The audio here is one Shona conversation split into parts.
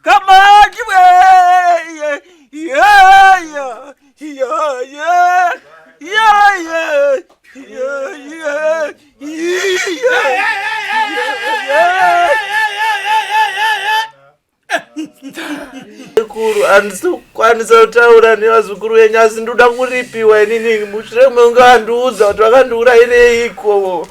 Kamati we yeah yeah yeah yeah yeah yeah yeah yeah Sekuru, handisi kukwanisa kutaura nevazukuru venyu asi ndoda kuripiwa inini mushure mekunge vandiudza kuti vakandiurayireiko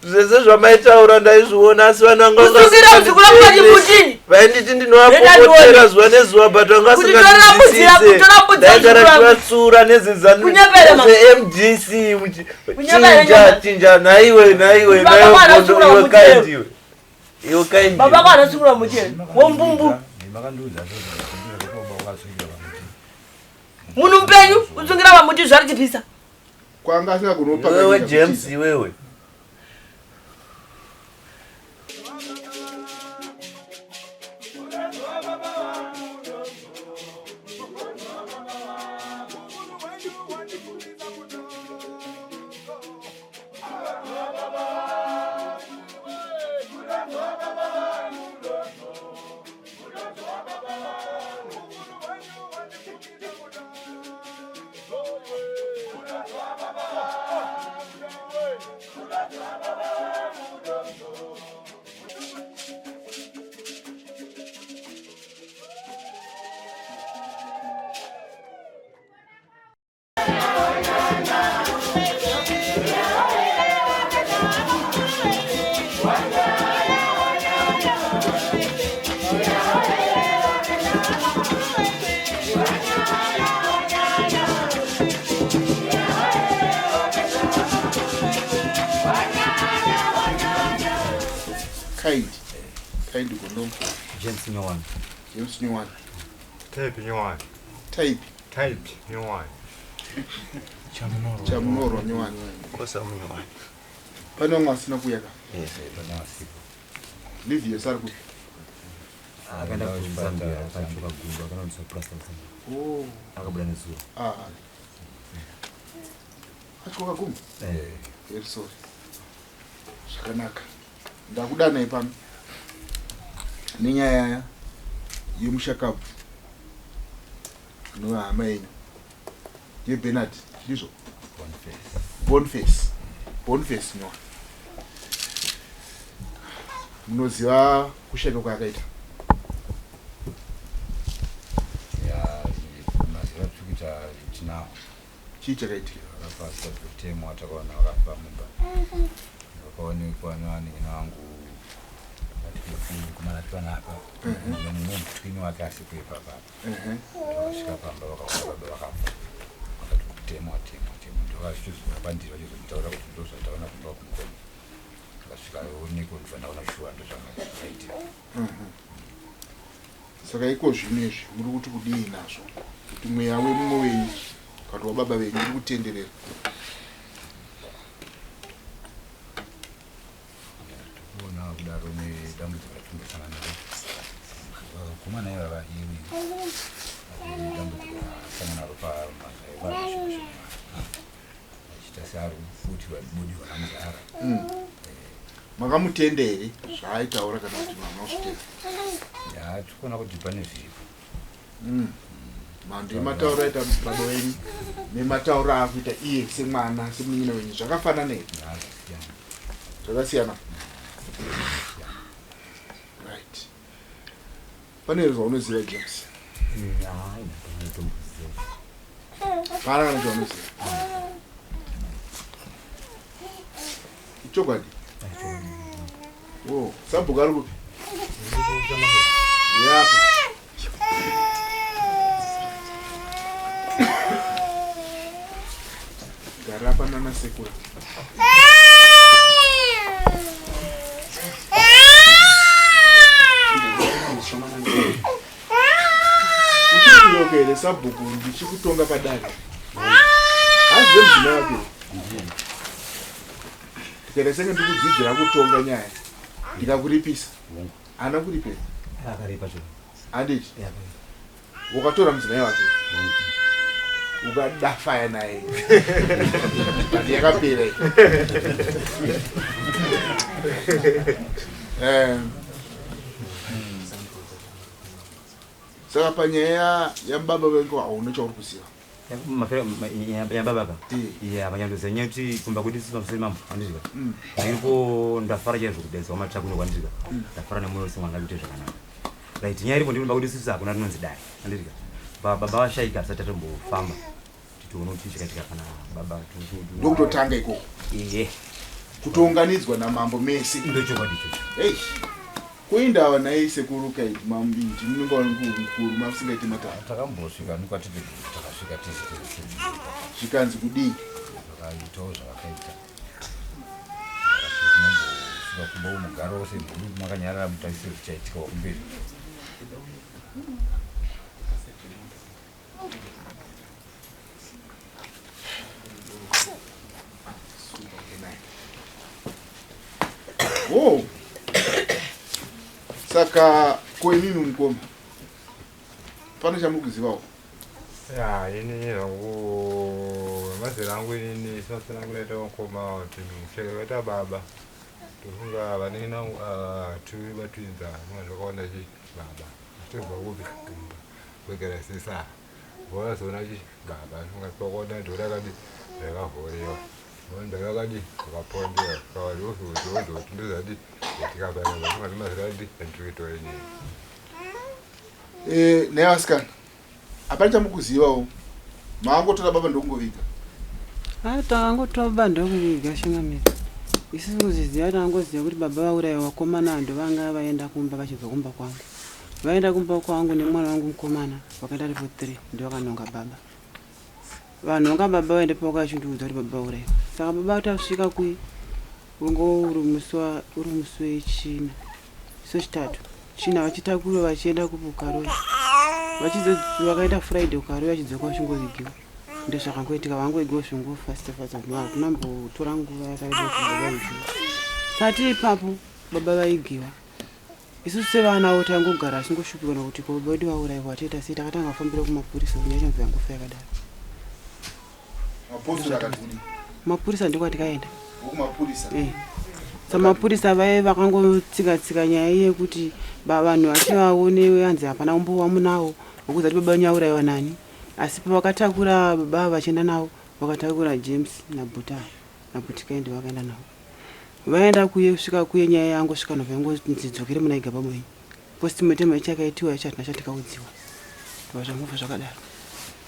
zvese zvamaitaura ndaizviona asi vanhu vanga Kusukira muzukuru wangu pachimbuti. vainditi ndinovapopotera zuva nezuva but vanga Kuti tora mbudzi yako, tora mbudzi ndaigara yamuzukuru wangu. ndichivatsura Kunyepera ma- nezezamdc Kunyepera chinja nyama. chinja nhaiwe nhaiwe Baba nhaiwe vana gondo sukura iwe muchero. kaindiwe iwe kaindiwe Baba vana sukura muchero. Wombumbu. Munhu mupenyu usungira pamuti zvari chipisa. Kwanga asingagoni iwewe James iwewe Kind. Kind Gondo. James Nyowan. James Nyowan. Type Nyowan. Type. Type Nyowan. Chamunorwa Nyowan. Kosa Nyowan. Pane vamwe vasina kuuya ka? Yes, pane vasipo. Livius ari kupi? Akaenda kuZambia, akatyoka gumbo, akanoiswa plaster kuZambia. Oh. Akabuda nezuro. Ah. Atyoka gumbo? Eh. Very sorry. Zvakanaka. Ndakudanai pano nenyaya yemushakabvu anova hama yenyu yeBernard, ndizvo? Boniface. Boniface Nyowa. Munoziva kushaika kwaakaita? Ya, maziva tiri kuita tinawo. Chii chakaitika? Vakafa kutemwa takaona vakafa mumba. Vakaonekwa nevanin'ina vangu kumana panapa. Nemumwe mutwini wake asipo ipapa. Vakasvika pamba vakaona baba vakafa. Vakati kutemwa temwa temwa. Ndovachizouya kwandiri vachizonditaura kuti ndozvataona kumba kumukoma. Vakasvika onekwa ndobva ndaona shuwa ndozvanga zvakaitika. Saka iko zvino izvi muri kuti kudii nazvo? Kuti mweya wemumwe wenyu kana wababa venyu uri kutenderera. Tikuona kudaro nedambudziko ratimbosangana naro. Vakomana ivava iwi dambudziko rasangana naro pamazaiva achiita seari kufutirwa budirwa namudhara. Makamutenda here zvaaitaura kana kuti hamuna kuzvitenda? Ya, tikuona kuti pane zviripo. Mhando yematauro aita baba venyu nematauro aakuita iye semwana semunin'ina wenyu zvakafanana here? Zvakasiyana. Zvakasiyana. Right. Pane here zvaunoziva James? Hayi, ndatotomboziva. Pana kana chaunoziva? Ichokwadi? Oh, sabhuku ari kupi? Yapa. Gara panana sekuru. Uchiri here sabhuku ndichikutonga padare? Hanzi mudzimai wake. Ndikaita senge ndikudzidzira kutonga nyaya. Ndikakuripisa. Haana kuripira. Akaripa chero. Handiti? Yeah. Ukatora mudzimai wake. Ukadafaya naye. But yakapera iyi. Saka panyaya yababa vengu hauna chauri kuziva. Yababa ka? Ya, vanyandoziva nyaya yekuti kumba kwedu isu pamusoro mambo handidya. Iriko ndafara chaizvo kudaidzwa matsva kuno kwandidya. Ndafara nemwoyo wese mwanga kuite zvakanaka. Right, nyaya iripo ndiri kumba kwedu isusu hakuna rinonzi dare. Handidya. Baba vashaika tisati tatombofamba. Titoona kuti chakaitika pana baba. Ndokutotanga ikoko. Ehe. Kutounganidzwa namambo mese. Ndochokwadi ichocho. Hey. Kuindawa naye sekuru kaiti mambinji munenge mukuru mamusingaiti matare. Takambosvika nekwatiri takasvika tese tese. Zvikanzi kudii? Vakaitawo zvavakaita. Mumbosvika kumba mugaro wose mhuri makanyarara mutarise zvichaitika kumberi. Oh. Saka ko imimi mukoma pane chamukuzivawo? Ya, ini zvangu mazera angu inini sinasanangura mukoma kuti musheke kaita baba ndofunga vanin'ina vangu ava two vatwinza ndofunga ndakaona chi baba tobva kupi kumba kwegara sesa vorazoona chi baba ndofunga pakaona dhora kadi rakavhorewa ndakakadi akapondewa kawadozozozoti ndozati tikabana ndofunga ndimazera adi andikuitawo inini. Naye vasikana hapana chamukuzivawo, maangotora baba ndokungoviga? Takangotora baba ndokuviga shingamira. Isusu kuziziva tangoziva kuti baba vauraiwa, vakomana ndo vanga vaenda kumba vachibva kumba kwangu. Vaenda kumba kwangu nemwana wangu mukomana, vakaenda level 3 ndo vakanonga baba. Vanhonga baba vaenda pavakachindiudza kuti baba vauraiwa. Saka baba tasvika kui ungo uri musi wechina sechitatu china vachitakura vachienda kukaroi, vakaenda Friday kukaroi, vachidzoka vachingovigiwa. Ndozvakangoitika, vangoigiwa zvingofasta fasta, hakuna mbotora nguva yakareba kuti baba vaigiwa. Sati ipapo baba vaigiwa, isusu sevanawo tangogara achingoshupikwa nokuti ko baba vedu vauraiwa toita sei? Takatanga kufambira kumapurisa kunyaya chanzi yangofa yakadaro. Mapostori akati kudii? Mapurisa ndokwatikaenda. Vokumapurisa? Samapurisa vaye vakangotsika tsika nyaya yekuti vanhu vachivaone hanzi hapana umbowa munawo wekuziva kuti baba venyu vauraiwa nani, asi pavakatakura baba vachienda navo vakatakura James naBhuta naBhutikaindi vakaenda navo, vaenda kuye kusvika kuye nyaya yangosvika nobva yangonzi dzokere munaiga baba wenyu. Postmortem ichakaitiwa icho hatina chatikaudziwa, ndobva zvangobva zvakadaro.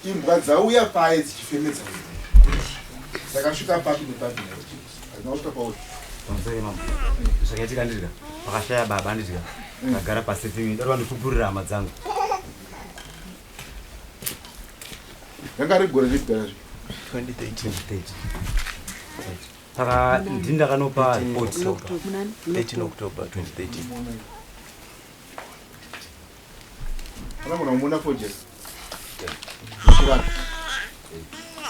Imbwa dzauya paye dzichifemedza dzakasvika papi nepapi? Hazina kusvika pauri? Pamusoro mambo, zvakaitika ndidya pakashaya baba ndidya ndagara pasi fimi daro vandipupurira hama dzangu. Ranga rigore ripi kana zvi? 2013. Saka ndini ndakanopa ripoti. 13 October 2013. Anogona kumuona fojeri chivanhu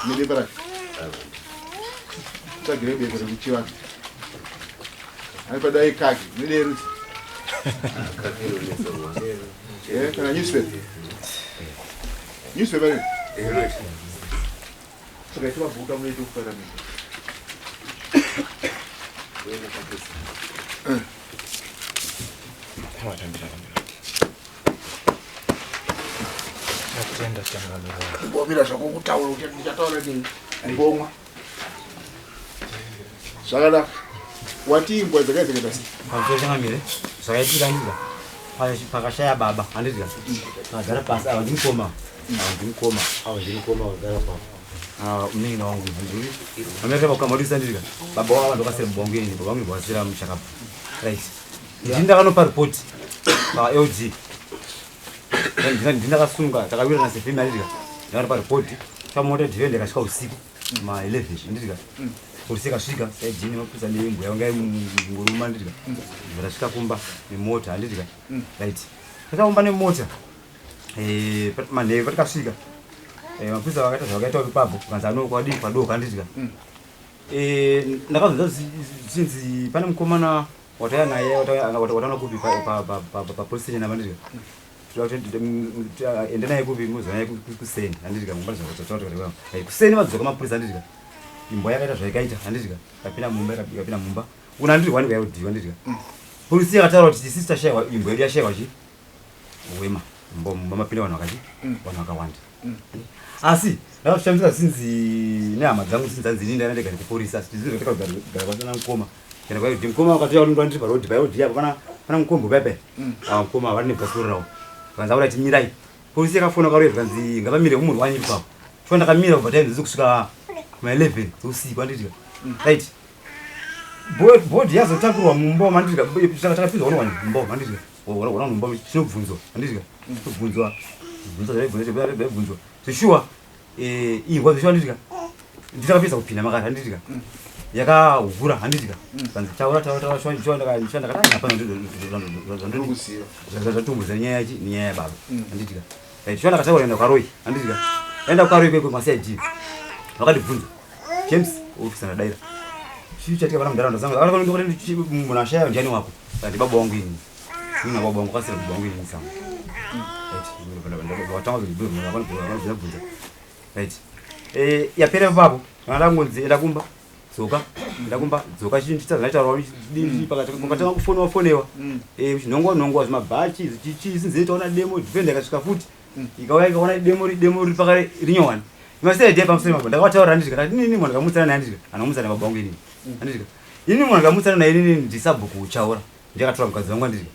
nebepa rake, tsvagire bepa rekuchivanhu ane padai kaki nederudzi kana newspaper newspaper saka iti mabhuku amunoita kuparamende. Mbomira zvako kutaura kuti ndichataura nei, mbomwa zvakanaka. Wati imbwa dzakaizakaita sei? Pamusoro changamire, zvakaitika ndidya pakashaya baba handidya tagara pasi. Ava ndimukoma, ava ndimukoma, ava ndimukoma vagara pa munin'ina wangu ndiri amete vakamadisa ndidya baba wava ndokasira baba wangu ini baba wangu ndokasira muchakabva. Right, ndini ndakanopa ripoti paLG, ndini ndakasunga takawirana sefemi handidya ndakanopa ripoti chamota dhive ndikasvika usiku ma 11 ndidya polisi ikasvika saidhini mapurisa neimbwa yanga nguruma ndidya ndasvika kumba nemota handidya. Right, takaumba nemota manheru patikasvika mapurisa vakaita zvavakaita ipapo kanzi anokwadii kwadoka handidya. Ndakazonzwa zvichinzi pane mukomana watauya naye wataona kupi papolice station apa ndidya ende naye kupi muzuva naye kuseni handidya kuseni vadzoka mapurisa handidya imbwa yakaita zvaikaita handidya ikapinda mumba ikapinda mumba una handidya wani kuyaudiwa handidya. Polisi yakataura kuti isi tashaiwa imbwa yedu yashaiwa chi hwema. Mumba mapinda vanhu vakati vanhu vakawanda. Asi ndakazvishamisika zvinzi nehama dzangu zvinzi hanzi inini ndaenda ndega nekupurisa asi zvinzi ndakagara pasi namukoma. Kana kwa kuti mukoma wakatouya kunondwa ndiri paroad paroad apo pana pana mukombo pepe. Ah mukoma vari nebhasikoro ravo. Vanzi aura timirai. Polisi yakafona karuye zvikanzi ngavamire umuri wanyu ipapo. Chwa ndakamira kubva time dzidzi kusvika kuma 11 dzeusiku anditi. Right. Bhodhi yazotakurwa mumba manditi takapinzwa kuno wanyu mumba manditi. Wona wona mumba tinobvunzwa anditi. Tinobvunzwa. Bvunzwa zvaibvunzwa zvaibvunzwa. Zveshuwa eh ingwa zveshuwa anditi. Nditakapedza kupinda makati anditi. Yakahura handiti. Kanzi taura taura taura shwa shwa ndaka shwa ndakati hapana Ndinokuziva. zvatumbuza nyaya yachi nenyaya yababa handiti ka. Right, shwa ndakataura enda kwaRoy handiti ka. Enda kwaRoy kwekwe maCID. Vakandibvunza. James officer ndadaira. Chii chatika vana mundaraunda zangu. Akati munhu ashaya ndiani wako? Ndi baba wangu ini. Ini baba wangu kasira baba wangu ini sangu. Right, watanga kuzibvunza vakandibvunza. Right. Eh yapera ipapo. Ndangonzi enda kumba. Dzoka. Enda kumba. Dzoka chinhu chitazvaitaura dini pakati kungatanga kufonewa fonewa. Eh chinhongwa nhongwa zvimabhachi zvichichi sinzi taona demo defender ikasvika futi. Ikauya ikaona demo demo riri pakare rinyowani. Masere dia pamusoro mambo ndakavataura handiti ndati nini munhu akamutsana naye handiti anomutsana baba wangu inini. Handiti inini munhu akamutsana naye inini ndisabhuku uchaura. Ndakatora mukadzi wangu handiti.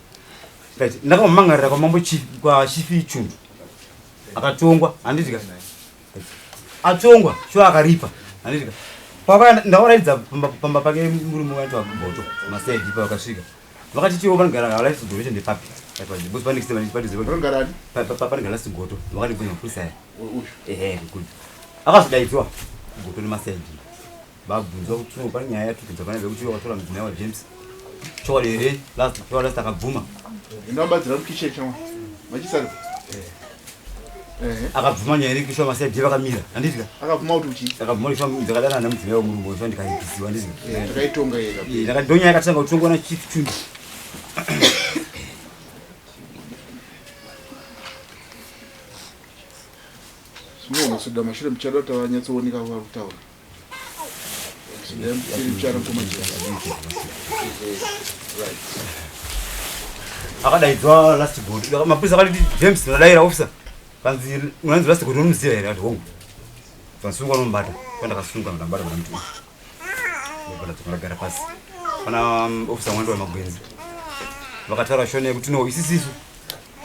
Right ndakamumangarira kwa mambo chief kwa chief Chundu. Akatongwa handiti atongwa shuwa akaripa handiti paka ndakaratidza pamba pake murume waitwa Goto masaidi pa vakasvika vakati tiwo panogara Alliance Goto ndepapi because pane padhuze Panogara ani? panogara Alliance Goto vakandibvunza mapurisa aya Uyu. ehe good akazodaidzwa Goto nemasaidi vabvunzwa kuti pane nyaya yatubvunza pane vekuti wakatora mudzimai waJames chokwadi here last chokwadi last akabvuma Ndinobatsira mukitchen chamwa. Machisarudza. Ehe. Akabvuma nyaya iri kushwa masaidi vakamira handiti ka. Akabvuma kuti uchii? Akabvuma kuti ndakadana nemudzimai wemurume uyu ndikaipisiwa handiti ka. Eh, takaitonga yega. Ndonyaya yakatanga kutongwa naChief Chundu. Sinoona suda mashure muchada kuti vanyatsooneka vari kutaura. Suda muchada mukoma James. Right. Akadaidzwa last good mapurisa akati James ndadaira officer kanzi unanzi last good unomuziva here ati hongu kansungwa unomubata pandakasunga ndambata pana muti ndagara pasi pana officer mwando wemagwenzi vakataura shona yekuti no isisisu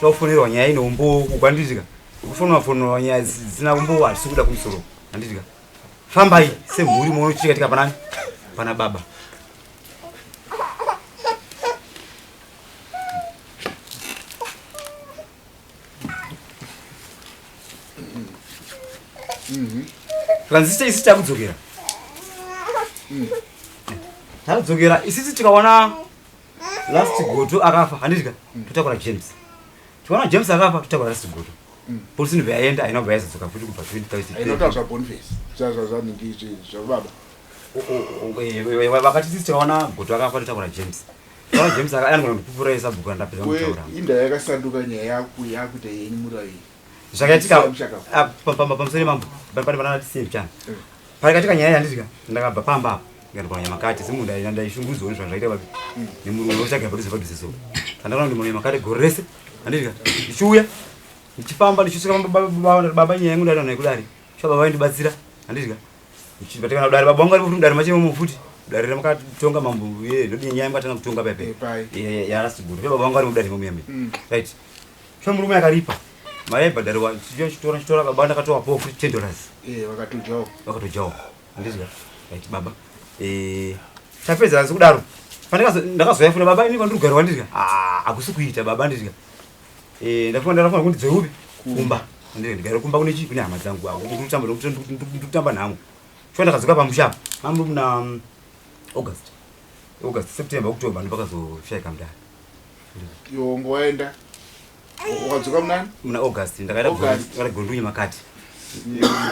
takufonerwa nyaya ine umbowo kugwanditika kufonerwa fonerwa nyaya dzisina umbowo hatisi kuda kumusoro handitika fambai semhuri munochikatika panani pana baba. Kanzi isi takudzokera takudzokera isisi tikawana last Goto akafa handitika totakura James tikaona James akafa totakura last Goto polisi ndobva yaenda haina kubva yazodzoka futi kubva 20 Ainotaura zvaBoniface. Zvanhingi zvababa. Vakati sisi tikaona Goto akafa totakura James tikaona James anogona kundipupura sabhuku andapedza kutaura. Inda yakasanduka nyaya yaku yakuita yenyu murayi. Zvakaitika Mushaka. Pamusoro mambo pane pana tisiye mchana pakaitika nyaya yanditika ndakabva pamba apo ndikaenda kwaNyamakati semunhu ndaishungurudzwa nezvanhu zvaita papi nemurume wechagara padhuze padhuze so pandakaona kuti muNyamakati gore rese handitika ndichiuya ndichifamba ndichisvika pamba baba nyaya yangu ndaenda nayo kudare sha baba vaindibatsira handitika ndichibatikana kudare baba vangu vari futi mudare machemo futi dare ramakatonga mambo ye ndoti nyaya yangu kutonga pepe Eh, pai. Yarastiguru baba vangu vari mudare momuyambi Mm. right sha murume akaripa mari yaibhadhariwa chitora chitora baba ndakatowa po futi $10. Eh, vakatojawo. Vakatojawo handizwa right baba eh tapedza asi kudaro ndakazoya funa baba ini kwandiri kugarwa ndizwa ah hakusi kuita baba ndizwa eh ndafuna ndafuna kuti dzeupi kumba ndizwa ndigare kumba kune chii kune hama dzangu ako ndikutamba ndikutamba nhamo sho ndakadzoka pamusha apa mambo muna August August September October ndopakazoshaika mudare. Iwe wanga waenda. Wakadzoka munani? Muna August ndakaenda August. ndakaenda Gondunye makati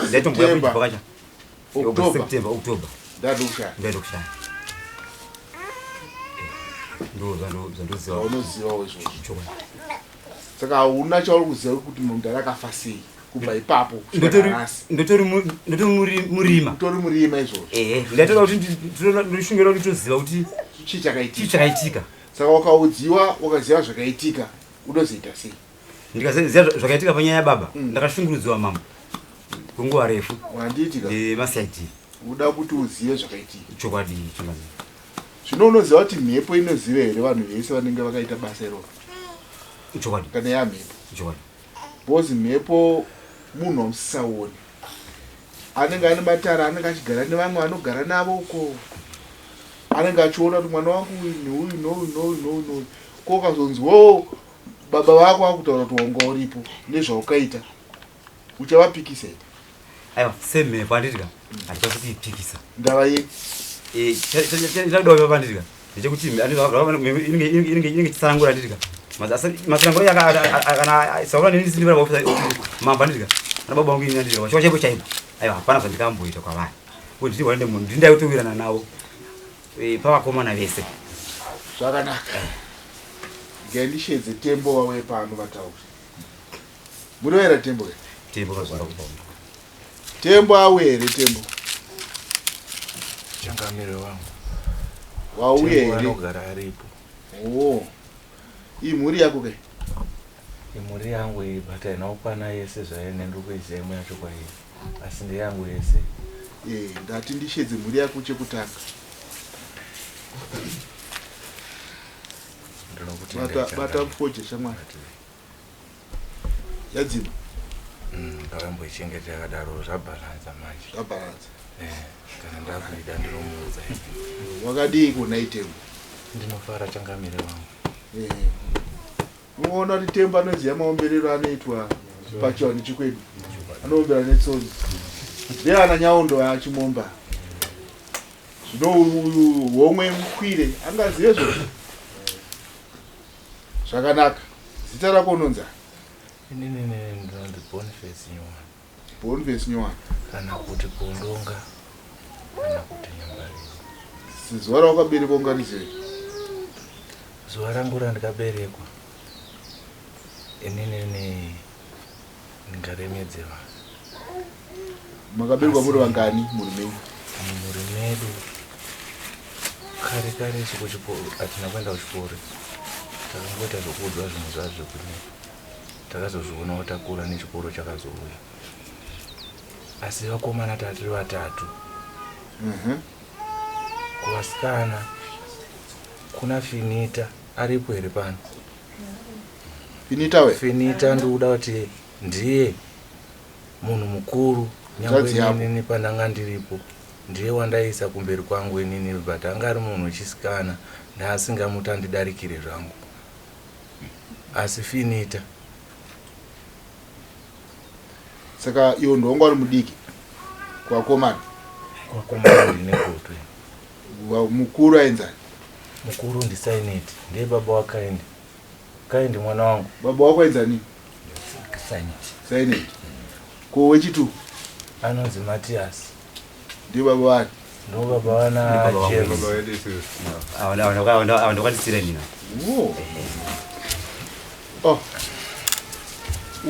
ndaitomboya September. pakacha August October. September October. Ndadokushaya. Ndaenda kushaya ndo zvandoziva. Unozivawo izvozvo. Chokwadi. Saka hauna chauri kuziva kuti munhu akafa sei kubva ipapo kusvika nhasi. Ndotori murima. Utori murima izvozvo. Ehe ndaitoda kuti ndishungera kuti toziva kuti Chii chakaitika. Chii chakaitika. Saka wakaudziwa wakaziva zvakaitika unozoita sei? Ndikaziva zvakaitika panyaya yababa, ndakashungurudziwa mambo kwenguva refu. Wanditi ka? Nemasaidi. Uda kuti uzive zvakaitika. Chokwadi changamire. Zvino unoziva kuti mhepo inoziva here vanhu vese vanenge vakaita basa iroro? Chokwadi. Kana yamhepo. Chokwadi. Because mhepo munhu wamusisaoni. Anenge ane matara anenge achigara nevamwe vanogara navo uko. Anenge achiona kuti mwana wangu uyu neuyu neuyu neuyu neuyu neuyu. Ko ukazonzwawo baba vako vakutaura kuti wanga uripo nezvaukaita uchavapikisa here? Aiwa, semhepo handiti ka, handikwanisi kuipikisa. Ndava yei? Chakudawo ipapa handiti ka, ndechekuti inenge ichitsanangura handiti ka. Matsananguro kana saura neni ndisiri mambo handiti ka, ana baba vangu ini handiti ka, chaipo chaipo. Aiwa, hapana zvandikamboita kwavari. Kuti ndiri munhu ndiri ndaitowirirana navo pavakomana vese. Zvakanaka. Ngandishedze Tembo vauye pano vataure. Munoera Tembo here? Tembo kazvara kupa. Tembo auye here Tembo? Changamire wangu. Wauye here? Anogara aripo. Oh. Iyi mhuri yako ke? Imhuri yangu iyi but haina kukwana yese zvayo ndiri kuiziva imwe yacho kwairi. Asi ndeyangu yese. Ndati ndishedze mhuri yako chekutanga. Bata mfoje shamwari. Yadzima. Ndakamboichengeta yakadaro zvabhalanza manje. Zvabhalanza. Kana ndakuida ndinomuudza. Wakadii kuna Tembo? Ndinofara changamire wangu. Unoona kuti Tembo anoziva maomberero anoitwa pachivanhu chekwedu. Anoombera netsono. Ndiana Nyaundo achimomba. Zvino uyu homwe mukwire angazive zvose. Zvakanaka. Zita rako unonzi? Inini ndinonzi Boniface Nyowani. Boniface Nyowani. Kana kuti Bondonga kana kuti Nyambariro. Zuva rawakaberekwa ungarizive? Zuva rangu randikaberekwa inini ndingaremedze vanhu. Makaberekwa muri vangani mhuri menyu? Mhuri medu kare kare isu kuchikoro hatina kuenda kuchikoro, takangoita zvokuudzwa zvinhu zvazvo zvekuti takazozvionawo takura nechikoro chakazouya. Asi vakomana tatiri vatatu. Kuvasikana kuna Finita aripo here pano? Finita we? Finita ndikuda kuti ndiye munhu mukuru nyangwe inini pandanga ndiripo ndiye wandaisa kumberi kwangu inini, but anga ari munhu wechisikana ndaasingamuti andidarikire zvangu. Asi Finita. Saka iwe ndiwanga uri mudiki kuvakomana? Kuvakomana ndine gotwe. Mukuru ainzani? Mukuru ndiSaineti, ndiye baba waKaindi. Kaindi mwana wangu. Baba wako ainzani? Saineti. Saineti. Ko wechitu? Anonzi Matias. Ndiye baba vani? Ndo baba vana James. Ava ndokandisira nina. Oh.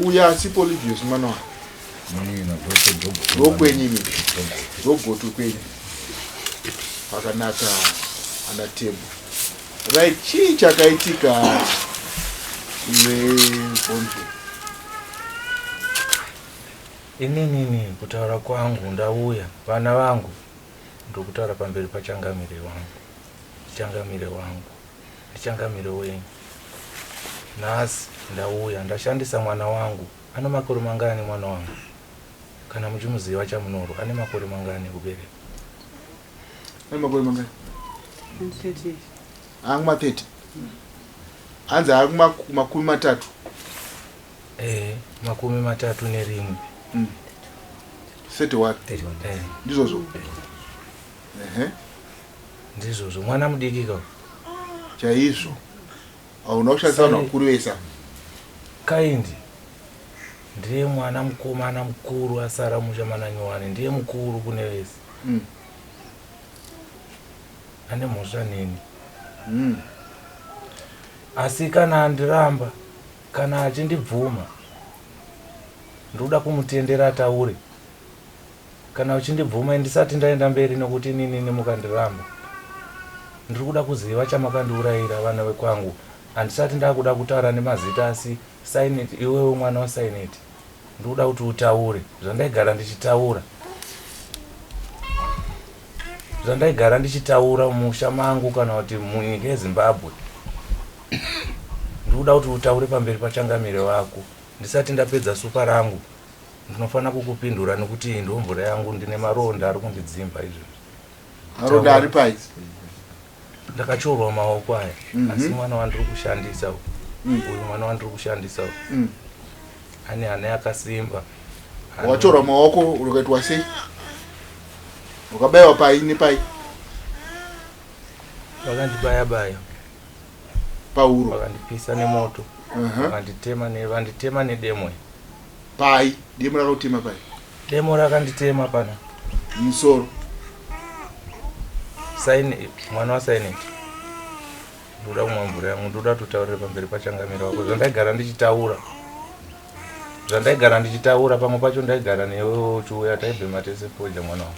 Uya sipo Livius mwana wangu. Ndokwenyu imi. Ndogoto kwenyu. Pakanaka ana Tembo. Right, chii chakaitika iwe Bonzo? Ininini kutaura kwangu ndauya vana vangu ndokutaura pamberi pachangamire wangu. Ndichangamire wangu. Ndichangamire wenyu. Nhasi ndauya ndashandisa mwana wangu. Ano makore mangani mwana wangu? Kana muchimuziva Chamunoro ane makore mangani ekubereka? Ane makore mangani? 30. Anguma 30. Hanzi ari 30. 31. 31. Ndizvozvo. Ndizvozvo mwana mudiki ka. Chaizvo. Hauna kushandisa vanhu vakuru vese. Kaindi ndiye mwana mukomana mukuru asara musha mana Nyowani, ndiye mukuru kune vese. Ane mhosva neni. Asi kana andiramba, kana achindibvuma, ndoda kumutendera ataure. Kana uchindibvuma ndisati ndaenda mberi nokuti inini mukandiramba. Ndiri kuda kuziva chamakandiurayira vana vekwangu. Handisati ndakuda kutaura nemazita asi Saineti iwewe mwana waSaineti ndikuda kuti utaure zvandaigara ndichitaura zvandaigara ndichitaura mumusha mangu kana kuti munyika yeZimbabwe. Ndikuda kuti utaure pamberi pachangamire vako ndisati ndapedza supa rangu. Ndinofanira kukupindura nekuti iyi ndo mvura yangu ndine maronda ari kundidzimba izvozvi. Maronda ari pai? Ndakatyorwa maoko aya mm -hmm. asi mwana wandiri kushandisa uyu mm. mwana wandiri kushandisa uyu mm. ane hana yakasimba. Watyorwa maoko ukaitwa sei? Wakabaiwa pai nepai? Vakandibaya baya pauro, vakandipisa nemoto, vakanditema uh -huh. vanditema nedemo Pai demo rakakutema pai? Demo rakanditema pana musoro. Saini mwana wa Saineti. Ndoda kumwa mvura yangu, ndoda kutaurira pamberi pachangamira wako zvandaigara ndichitaura. Zvandaigara ndichitaura pamwe pacho ndaigara newe uchiuya taibhema tese fodya mwana wangu.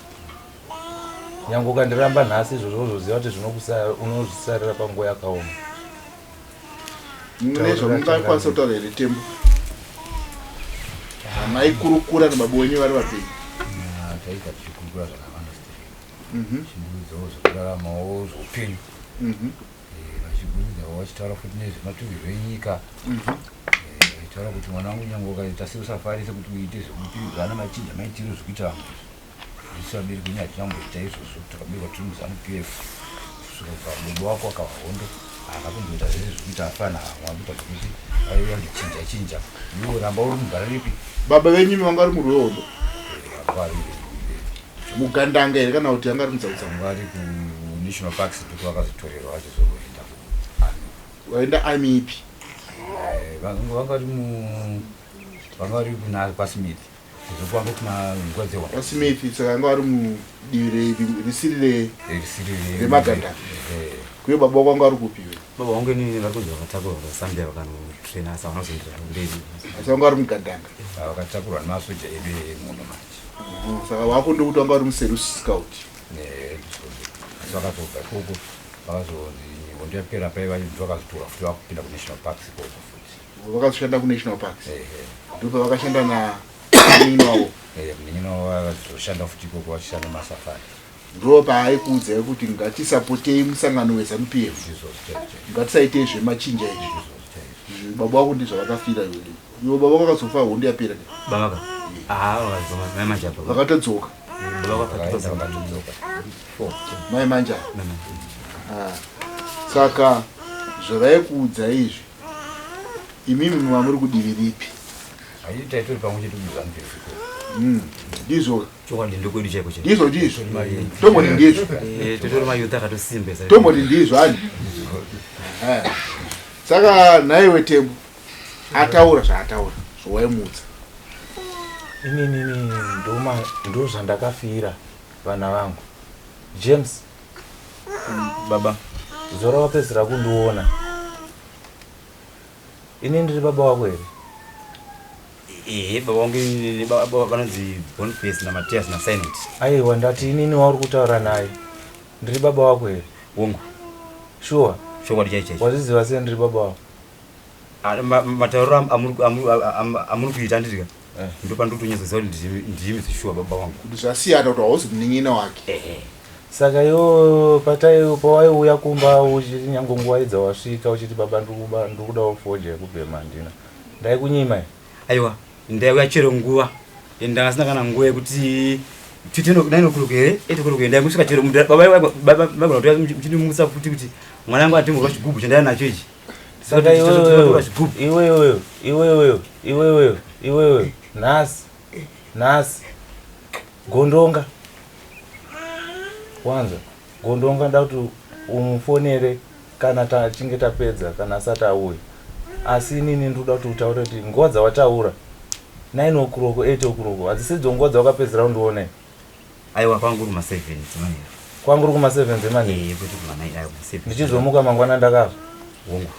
Nyange ukandiramba nhasi izvozvo uzoziva kuti zvinokusa unozvisarira panguva yakaoma. Mune zvamungakwanisa kutaura here Tembo? Maikurukura nababa wenyu vari vapenyu? Taita tichikurukura zvakawanda tichiburidzawo zvekuraramawo zveupenyu vachiburidzawo vachitaura futi nezvematungerwo enyika vachitaura kuti mwana wangu nyange ukaita seusafarise kuti uite zvekuti zvana machinja maitiro zvekuita vamwe izvi isu vabereki venyu hatina kumboita izvozvo takaberekwa tiri muzanu p f kusvika baba wako akava hondo haana kumboita zvese zvekuita afana wakuita zvekuti aiyandichinja chinja iwe ramba uri mugara ripi baba venyu imi vanga vari murwi wehondo mugandanga here kana kuti anga ari mutsautsa vari kunational parks ndiko vakazotorerwa vachizoenda kuarmy vaenda army ipi vanga vari mu vanga vari kuna kwasmith sezvo kwanga kuna nguva dzehondo VaSmith saka vanga vari mudivi risiri remagandanga kuye baba wako vanga vari kupi iwe baba wangu inini vari kunzi vakatakurwa vasambia vakanotraina asi havana kuzoenderera mberi asi vanga vari mugandanga vakatakurwa nemasoja edu emuno manje saka wako ndokuti vanga vari muserus scout asi vakazobva ikoko vakazonzi hondo yapera paiva vakazotorwa futi vakupinda kunational parks ikoko futi vakazoshanda kunational parks ndopavakashanda namunin'ina wavo munin'ina wavo vakazoshanda futi ikoko vachishanda masafari ndo paaikuudzai kuti ngatisapotei musangano wezanu p f ngatisaitei zvemachinja izvi baba wako ndizvavakafira iwe iwe baba wako akazofa hondo yapera baba vakatodzoka mai manja saka zvavaikuudzai izvi Imimi mamuri kudivi ripi? Hayi taitori pamwe chete kuZanu PF ikoko. Ndizvo. Chokwadi ndokwedu chaiko chaiko. Ndizvo ndizvo. Tomboti ndizvo. Eh, totori mayouth akatosimbesa. Tomboti ndizvo ani. Eh. Saka nhaiwe Tembo ataura zvaataura zvawaimutsa. Inini ndoma ndozvandakafira vana vangu. James. Baba. Zora wapedzisira kundiona. Ini ndiri baba wako here? Ehe, baba wangu inini baba vanonzi Boniface naMatias naSilent. Aiwa, ndati inini wauri kutaura naye. Ndiri baba wako here? Hongu. Sure. Chokwadi chaicho chaicho. Wazviziva sei ndiri baba wako? Ah, matauriro amuri kuita handiti ka? Eh. Ndopandiri kutonyatsoziva kuti ndimi zvishuwa baba wangu. Kuti zvasiyana kuti hauzi munin'ina wake. Ehe. Saka iwe patai pawaiuya kumba uchiti nyange nguva idza wasvika uchiti baba ndikuba ndikudawo fodya yekubhema handina. Ndaikunyima here? Aiwa, ndaiuya chero nguva. And ndanga sina kana nguva yekuti tite 9 o'clock here, 8 o'clock here ndaingosvika chero baba baba baba kutoya muchindimutsa futi kuti mwana wangu atimurwa chigubhu chandaiya nacho ichi. Saka iwewe iwewe iwewe iwewe iwewe nhasi nhasi Gondonga wanzwa Gondonga nda kuti umufonere kana tachinge tapedza kana asati auya asi inini ndikuda kuti utaure kuti nguva dzawataura 9 o'clock 8 o'clock hadzisidzo nguva dzawakapedzera kundiona here Aiwa kwangu uri kuma 7 dzemanheru. Kwangu uri kuma 7 dzemanheru? Eh, kwete kuma 9 aiwa kuma 7. Ndichizomuka mangwana ndakafa. Hongu.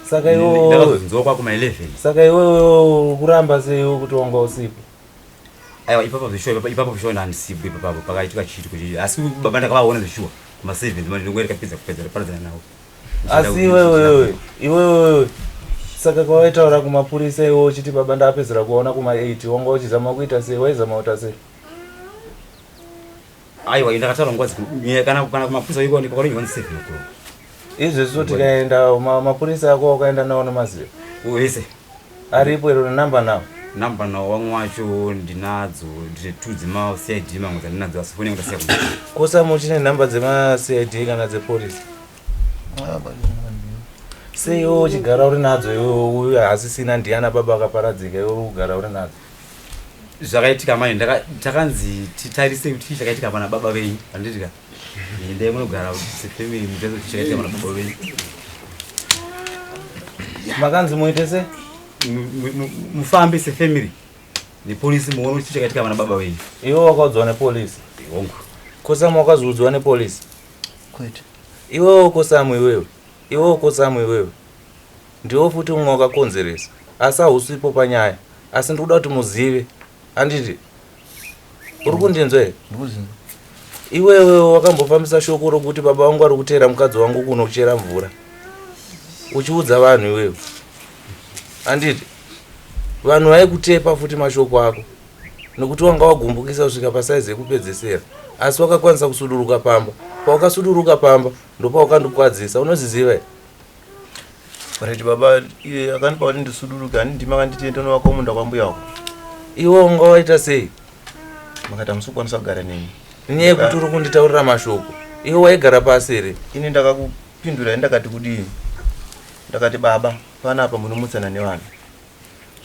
Saka iwe ndakazonzwa kwa kuma 11. Saka iwe kuramba sei iwe kuti wanga usipo? Aiwa ipapo zvishuwa ipapo ipapo zvishuwa ndandisipo ipapo pakaitika chiitiko chichi asi baba ndakavaona zvishuwa kuma 7 dzemanheru nguva ndikapedza kupedza paradzana navo. Asi iwewewe iwewewe saka kwawaitaura kumapurisa iwe uchiti baba ndapedzera kuona kuma 8 wanga uchizama kuita sei waizama kuita sei? Aiwa, ndakataura nguva kana kana kumapurisa iko ndikaona 7 o'clock. Izvezvo tikaenda mapurisa ako wakaenda nawo nemaziva wese aripo iro nenamba nawo. Namba nawo wamwe wacho ndinadzo, ndine two dzema CID mamwe dzandinadzo, asi foni yangu ndasiya kumba. Kosa muchine nhamba dzema CID kana dzepolisi? Sei iwe uchigara uri nadzo iwe uyu hasisina ndiana baba akaparadzika iwe uri kugara uri nadzo? Zvakaitika manje takanzi titarise kuti chii chakaitika pana baba venyu, handiti ka? Endai munogara sefamily mutarise kuti chii chakaitika pana baba venyu. Makanzi muite se Mufambe sefamily nepolisi muone kuti chii chakaitika pana baba venyu. Iwe wakaudzwa nepolisi? Hongu. Kosamu wakazoudzwa nepolisi? Kwete. Iwewo Kosamu iwewe, iwewo Kosamu iwewe, ndiwo futi umwe wakakonzeresa asi hausipo panyaya, asi ndikuda kuti muzive, handiti uri kundinzwa here? Iwewe wakambofambisa shoko rokuti baba vangu vari kuteera mukadzi wangu kunochera mvura uchiudza vanhu iwewe, handiti vanhu vaikutepa futi mashoko ako nekuti wanga wagumbukisa kusvika pasaizi yekupedzesera, asi wakakwanisa kusuduruka pamba. Pawakasuduruka pamba ndopawakandikwadzisa, unoziziva here? Right baba, iye akandipa kuti ndisuduruke, hani ndimi akanditi enda unovaka munda kwambuya wako. Iwe wanga waita sei? Makati hamusi kukwanisa kugara neni. Nenyaya yekuti uri kunditaurira mashoko. Iwe waigara pasi here? Ini ndakakupindurai ndakati kudii? Ndakati baba, panapa munomutsana nevanhu.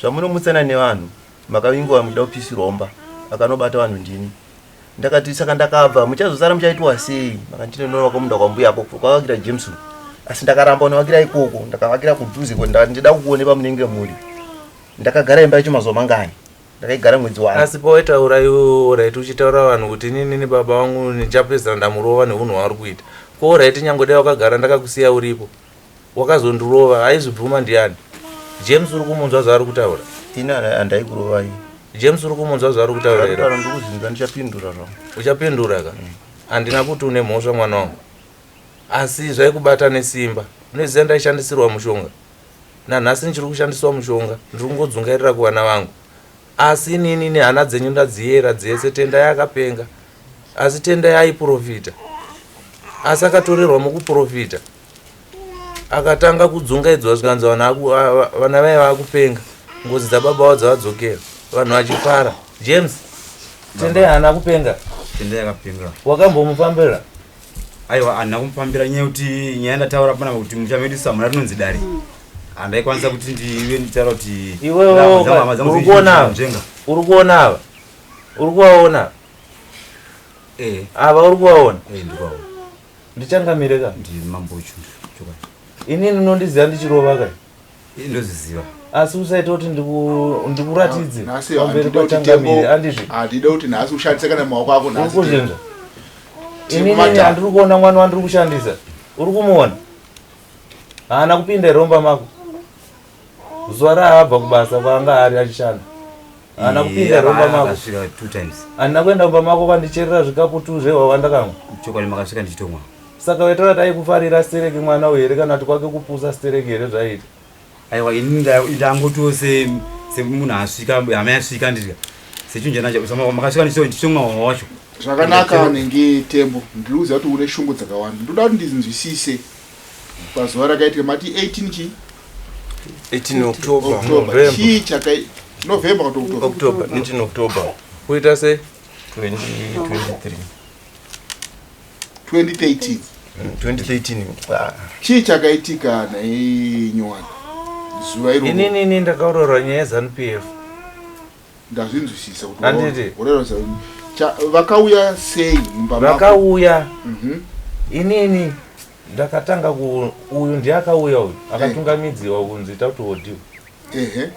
Zvamunomutsana nevanhu, makavingwa muchida kupisirwa mumba, akanobata vanhu ndini. Ndakati saka ndakabva muchazosara muchaitwa sei? Makanditi ndinovaka munda kwambuya ako kwakavakira James. Asi ndakaramba unovakira ikoko, ndakavakira kudhuze ko ndakati ndida kukuone pamunenge muri. Ndakagara imba yacho mazuva mangani? Ndakaigara mwedzi wani. Asi pawaitaura iwewe right uchitaura vanhu kuti inini baba vangu ndichapedzisira ndamurova neunhu hwaari kuita. Ko right nyange dai wakagara ndakakusiya uripo. Wakazondirova aizvibvuma ndiani? James uri kumunzwa zvaari kutaura? Ini handaikurovai. James uri kumunzwa zvaari kutaura here? Zvakutaura ndikuzinzwa, ndichapindura zvangu. Uchapindura ka? Handina kuti une mhosva mwana wangu. Asi zvaikubata nesimba. Unoziva ndaishandisirwa mushonga. Nanhasi ndichiri kushandiswa mushonga, ndiri kungodzungairira kuvana vangu. Asi inini nehana dzenyu ndadziyera dzese, Tendai akapenga. Asi Tendai aiprofita. Asi akatorerwa mukuprofita. Akatanga kudzungaidzwa zvikanzi vana vaiva vakupenga. Ngozi dzababa vavo dzavadzokera. Vanhu vachifara. James, Tendai haana kupenga. Tendai akapenga. Wakambomufambira? Aiwa, handina kumufambira nyaya yekuti nyaya ndataura panapa kuti musha medu samuna rinonzi dare. Handaikwanisa kuti ndive ndichitaura kuti Iwewe hama dzangu- hama uri dzangu kuona ava? nzvenga. Uri kuona ava? Uri kuvaona? Eh. Ava uri kuvaona? Eh, ndikuvaona. Ndichangamire ka? Ndi mambo Chundu. Chokwadi. Inini unondiziva ndichirova ka? Ndozviziva. Asi usaita kuti ndikuratidze Nhasi pamberi handidi kuti pachangamire, tembo, handizvi? handidi kuti nhasi ushandise kana maoko ako nhasi. Uri kuzvinzwa? Tembo Inini matatu. handiri kuona mwana wandiri kushandisa. Uri kumuona? Haana kupinda here mumba mako? Zuva raabva kubasa kwaanga ari achishanda. Haana kupinda here mumba mako? Akasvika 2 times. Handina kuenda mumba mako kwandicherera zvikapu tu zvehwahwa ndakamwa. Chokwadi makasvika ndichitomwa. Saka waitaura kuti aikufarira stereki mwana uyu here kana kuti kwake kupusa stereki here zvaita? Aiwa, ini ndangotiwo semunhu asvika, hama yasvika ndidya. Sechinhu chanacho, makasvika ndichitomwa hwahwa wacho. Zvakanaka nenge Tembo, ndiri kuziva kuti une shungu dzakawanda. Ndoda kuti ndinzwisise pazuva rakaitika mati 18 chii? 18 October. October. November. Chii chakai November kana kuti October? October, 18 October. Kuita sei? 2023. 2013. 2013. Ah. Chii chakaitika nhai Nyowani? Zuva iroro. Inini ini ndakaurorwa nyaya yeZANU PF. Ndazvinzwisisa kuti Handiti? urero vakauya sei mumba mako? Vakauya. Inini ndakatanga ku uyu ndiye akauya uyu akatungamidziwa kunzi ita kuti wodiwe. Ehe.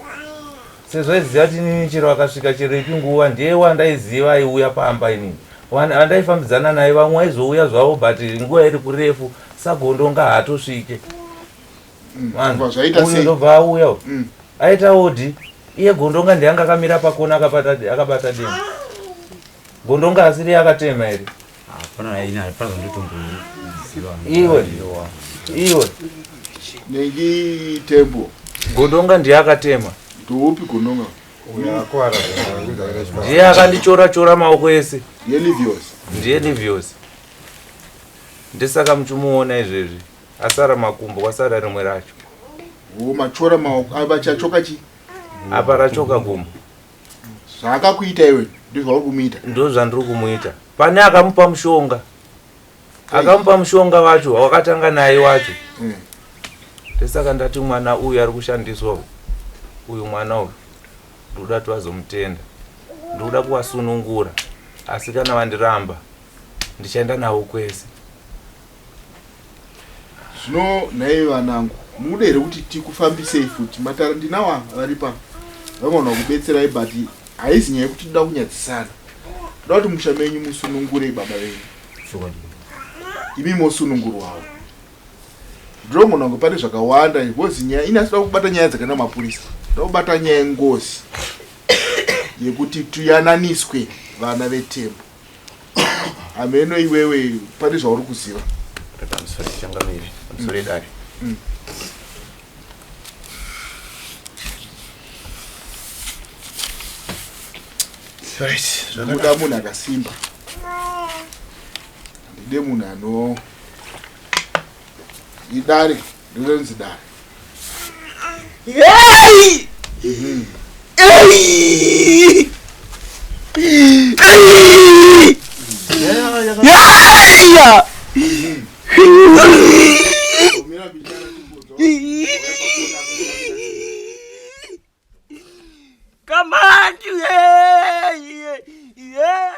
Sezvo aiziva kuti inini chero akasvika chero ipi nguva ndiye wandaiziva aiuya pamba inini. Wandaifambidzana naye vamwe vaizouya zvavo but nguva iri kurefu sagondo ngahaatosvike. Kubva zvaita Uyu sei? ndobva auya uyu. Aita odi iye gondonga ndiye anga akamira pakona akabata demo. Gondonga asiri akatema here? Hapana, ini hapana zvandotomboziva. Iwe. Iwe. Nengi tembo. Gondonga ndiye akatema. Ndoupi gondonga? Ndiye akandichora chora maoko ese. Ndiye Livios. Ndiye Livios. Ndisaka muchimuona izvezvi. Asara makumbo kwasara rimwe racho. Oh, machora maoko apa chachoka chi? Apa rachoka gumbo. Zvaakakuita iwe ndizvauri kumuita. Ndozvandiri kumuita. Pane akamupa mushonga. Akamupa mushonga wacho wakatanga naye wacho. Ndosaka ndati mwana uyu ari kushandiswa uyu mwana uyu ndoda kuti vazomutenda. Ndoda kuvasunungura asi kana vandiramba ndichaenda navo kwese. Zvino nhai vanangu mukuda here kuti tikufambisei futi matara ndinawo ava vari pano vangona kubetserai but haizi nyaya yekuti toda kunyadzisana toda kuti musha menyu musunungurei baba venyu imi mosunungurwawo ndinogona kunge pane zvakawanda because nyaya ini asida kubata nyaya dzakaenda mapurisa ndoda kubata nyaya yengozi yekuti tuyananiswe vana vetembo hameno iwewe pane zvauri kuziva pamusoro changamire pamusoro edare Right, Ndinoda munhu akasimba handide munhu ano idare ndinonzi dare Hey! Hey! Hey! Yeah! Come on, yeah, yeah, yeah.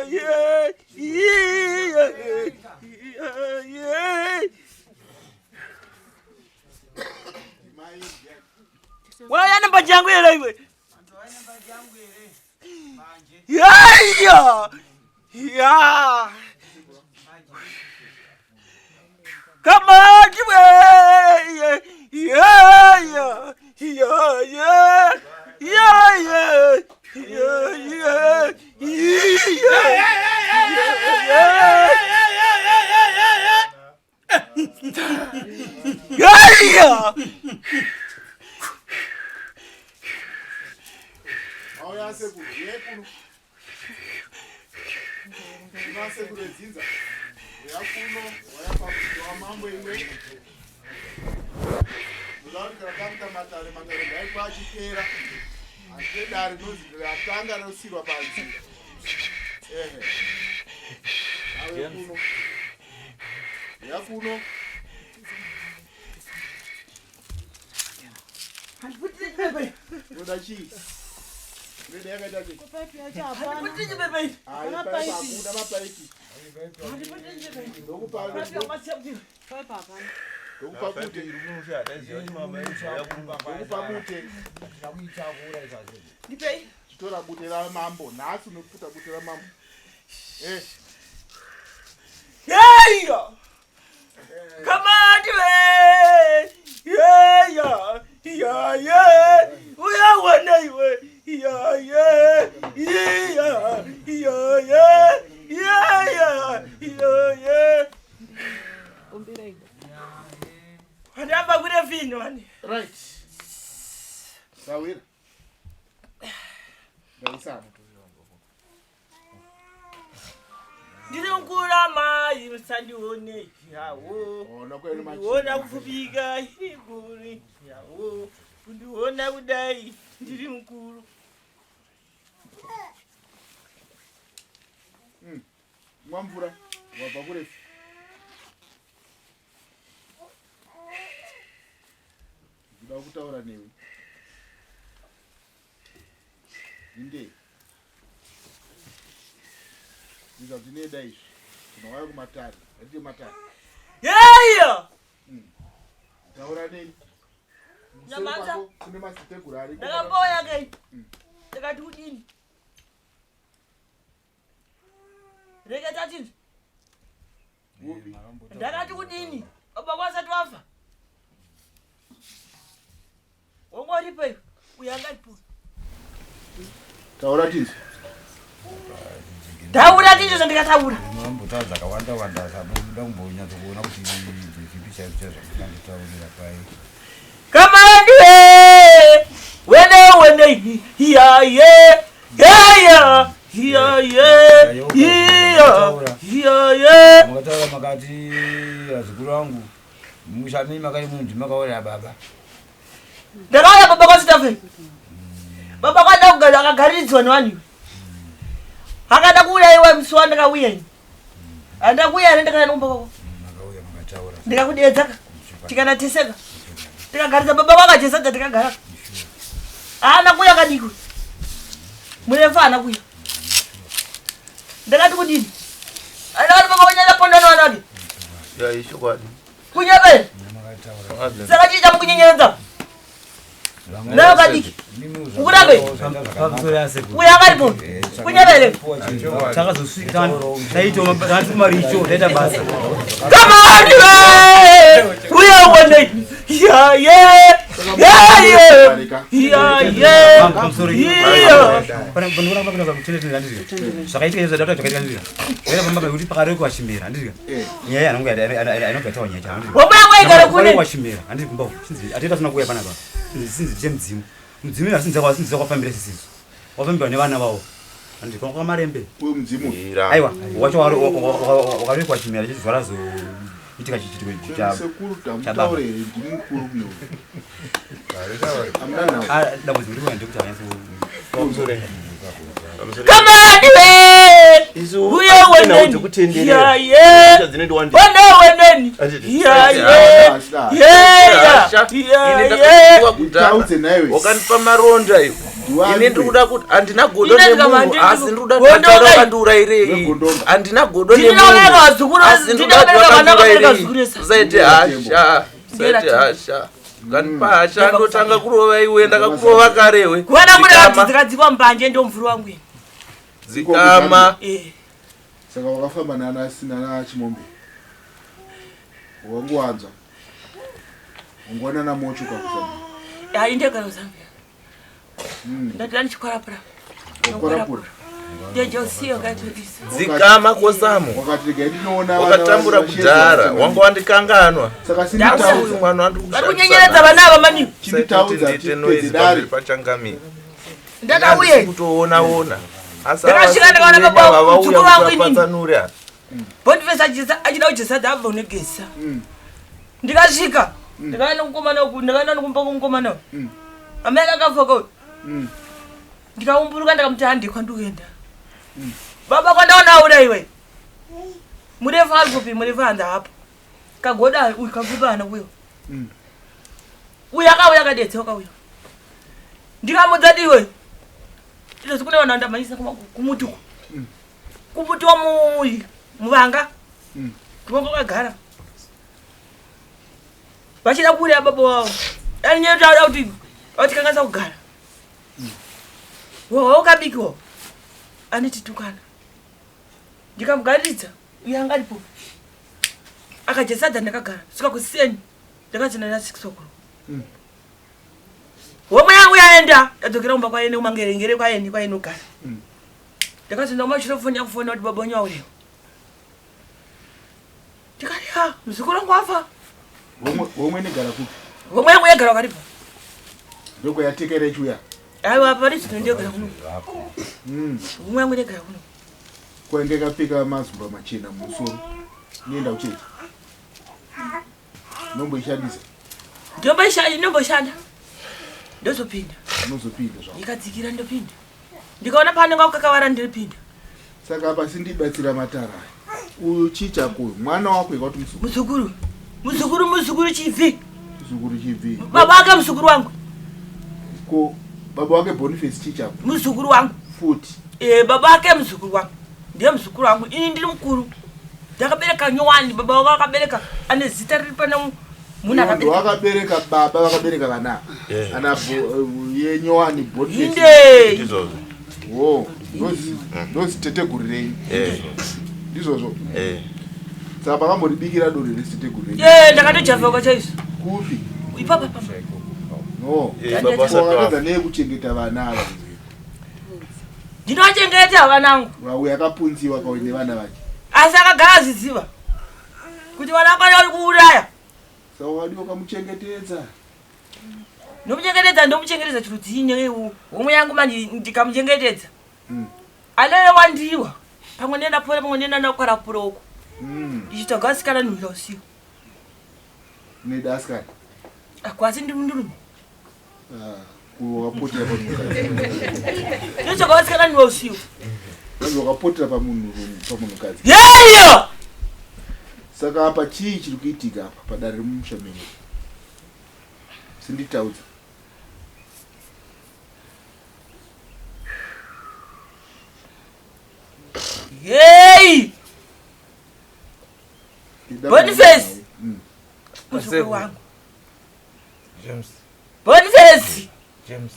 Yeah, yeah, yeah, yeah. Waya namba jangu here iwe. Yeah, yeah. Come on, yeah, yeah, yeah, yeah, yeah, yeah, yeah, yeah, yeah, yeah, yeah. Auya sekuru yekuno Kuna sekuru edzinza uya kuno waya pamuti wamambo iwe ndoda kuti kana takuita matare matare ngaikwa achipera handide dare rinonzi ratanga rosirwa panzira ehe ave kuno uya kuno Unoda chii? Unoda yakaita sei? Hayi, paipi hakuna mapaipi. Ndokupa ndokupa bute. Ndokupa bute. Ndipei. Chitora bute ramambo. Nhasi unoputa bute ramambo. Eh. Hey! Come on, yeah, yeah, yeah, yeah. Uyawana iwe. Yeah, yeah, yeah, yeah, yeah, yeah, yeah, yeah. Handamba kune vhino hani. Right. Sawira. Ndaisana. Ndiri mukura mai musandione yawo. Ona kwenu Kundiona kufupika iri guri yawo. Kundiona kudai ndiri mukuru. Mwa mvura wabva kurefu. Ndinoda kutaura newe. Inde. Izvo zvatinoda izvi. Tinouya kumatare. Ngatite matare. Yeyo! Taura neni. Kuseri Nyamanza. kwako Kune maziteguru ariko. Ndakamboya kai. Ndakati kudini? Reketa chinhu. Upi? Ndakati kudini? Baba kwasati wafa. Wongoripo iwe. Uyu angaripo. Taura tinzwe. Taura chinjo zvandikataura. Mambotaura dzakawanda wanda sabuda kumbonyatso kuona kuti zvipi chaizvo chaizvo zvanditaurira pai. Kamani wene wene iya ye iya iya ye iya iya ye. Makataura makati vazukuru vangu musha menyu makati munhu ndimi makauraya baba. Ndakauya baba kwaStephen. Baba kwada kugara akagaridzwa nevanhu iwe. Akada kuuraiwa musi wandakauya ini. Handina kuuya here ndakauya nekumba kwako. Makauya makataura. Ndikakudeedza ka. Tikanateseka. Tikagaridza baba kwakachesadza tikagara. Haana kuuya kadiki. Murefu haana kuuya. Ndakati kudini? Ndakati baba kunyanya ponda nevana vake. Ya ichokwadi. Kunyepa here? Saka chii chamukunyenyeredza? Nayo kadiki. Ukurabe. Uyo akaripo. Kunyepa here? Takazosvika taita tati maricho taita basa. Come on, iwe! Uyo wone. Ya ye. Ya ye. Ya ye. Iya. Zvakaitika izvo zvadata zvakaitika ndizvo. Zvakaita pamba pekuti pakarekwa chimera handizvo. Nyaya yangu ainobva tawa nyaya handizvo. Homwe yangu yaigara kune. Pakarekwa chimera handizvo kumba uku. Sinzi ateta sina kuuya panapa. Sinzi sinzi chemudzimu. Mudzimu uyu asinzi asinzi kwafambira sisizo. Wafambirwa nevana vavo. Handizvo kwa kwamarembe. Uyu mudzimu. Aiwa wacho wakarekwa chimera chizuva razoitika chiitiko cha Sekuru chababa. tamutaure here ndimi mukuru kune uyu. Hamuna nhau. Ah, dambudziko riri kuuya ndekuti havanyatso Come on, iwe! Isu Uyo nhau woneni. dzekutenderera. Ya ye. Dzinondowandira. Wone woneni. Handiti. Ya ye. Ya Hasha. Ini ya. Ye. ndakapiwa kudhara. Taudze naiwe. Wakandipa maronda iwe. Ndiwanzwe. Ini ndikuda kuti handina godo Ini ndikama nemunhu handidi asi ndikuda godo kuti kai. vakandiurayirei. Wegondonga. Handina godo Ndini nemunhu. ndakabereka vazukuru, Asi ndini ndikuda kuti ndakabereka vana vakabereka vakandiurayirei. vazukuru esa. Usaite hasha. Usaite hasha. Ukandipa hasha ndotanga kurova iwe ndakakurova karewe. Kuona kune Dzikama. vanhu dzikadzikwa mbanje ndomvuri wangu ini. Dzikama. Eh. Saka wakafamba nana nana Chimombe. Wanguwanzwa. Ungoona na mocho kakuzambia. Hayi ndegara kuZambia. Ndati ndichikwarapura. Wakwarapura. Ndejosiyo katodisa. Dzikama kosamu. Wakati regai ndinoona vana Wakatambura vachiyedza kudhara. kusanganisa. Wanga wandikanganwa. Saka Asi sinditaudza. uyu mwana wandiri Vari kunyenyeredza vana ava mani. Chinditaudza tipedze dare. pachangamire. Ndakauye. Kutoona ona. Asi Ndakasvika ndikaona baba vauya muzukuru wangu inini. kutapatsanure apa. Boniface achisa achida kujesadza abva unegesa. Ndikasvika. Ndikaenda kukomana uku, ndikaenda nokumba kumukomana uyu. Amai akafoka uyu. Ndikaumburuka ndikamuti handi kwandikuenda. Baba kwandaona aura iwe. Murefu ari kupi? Murefu hanzi hapo. Kagoda uyu kakupa hana kuyo. Uyu akauya akadetsa akauya. Ndikamudza kuti iwe. Ndinozi kune vanhu vandamhanyisa kumuti uku. Kumuti wamu muvanga. Ndiko kwakagara. Vachida kuuraya baba wavo. Anyeta kuti vatikanganisa kugara. Wawa ukabikiwa. Anititukana. Ndikamugaridza uye anga aripo. Akadya sadza ndakagara. Svika kuseni. Ndakazina na 6 o'clock. Homwe yangu yaenda. Ndadzokera kumba kwaene kumangerengere kwaene kwainogara. Ndakazoenda kumashure foni yakufona kuti baba wenyu aurewa. Ndikati ha muzukuru wangu afa. Homwe inogara kupi? Homwe yangu yagara wakaripo. Ndokuyatekera ichiuya. Aiwa pari zvino ndiyogara kuno. Homwe yangu ndegara kuno. Kwainge yakapfeka mazumba machena mumusoro. Inoenda kuchechi. Unomboishandisa. Ndomboishanda ndomboshanda. Ndozopinda. Unozopinda zvako. Ndikadzikira ndopinda. Ndikaona paanenge akakavara ndinopinda. Saka apa sindibatsira matara aya. Uyu chii chako uyu? Mwana wako ikati muzukuru. Muzukuru. Muzukuru muzukuru chibvi. Muzukuru chibvi. Baba ake muzukuru wangu. Ko baba wake Boniface chii chako? Muzukuru wangu. Futi. Eh baba ake muzukuru wangu. Ndiye muzukuru wangu. Ini ndiri mukuru. Ndakabereka nyowani baba wako akabereka ane zita riri pana munhu akabereka. Wakabereka baba vakabereka vana. Ana yenyowani Boniface. Inde. Ndizvozvo. Wo, ndozi teteguru renyu. Eh. Ndizvozvo. Eh. Saka pakamboribikira doro reteteguru renyu. Eh ndakatojavhaka chaizvo. Kupi? Ipapa papa. No. Eh, baba vasati Wakatadza vafa. nei kuchengeta vana ava? Ndinochengeta vanangu. Vauya akapunziwa kauye nevana vake. Asi akagara azviziva kuti vana vako vari kuuraya. Saka wadiwa ukamuchengetedza. Ndomuchengetedza ndomuchengetedza chirudzii newe homwe yangu manje ndikamuchengetedza. Alele wandiwa. Pamwe nenda pora pamwe nenda nakwara pora uko. Ndichitsvaga asikana nhumira usiku. Neda asikana. Akwasi ndiri ndurume. Ah, wakapotera pamunhukadzi. Ndinotsvaga asikana nhumira usiku. Vanzi wakapotera pamunhu pamunhukadzi. Yeyo! Saka apa chii chiri kuitika apa padare remumusha menyu? Sinditaudza. Hey! Boniface! Muzukuru wangu. James. Boniface! James.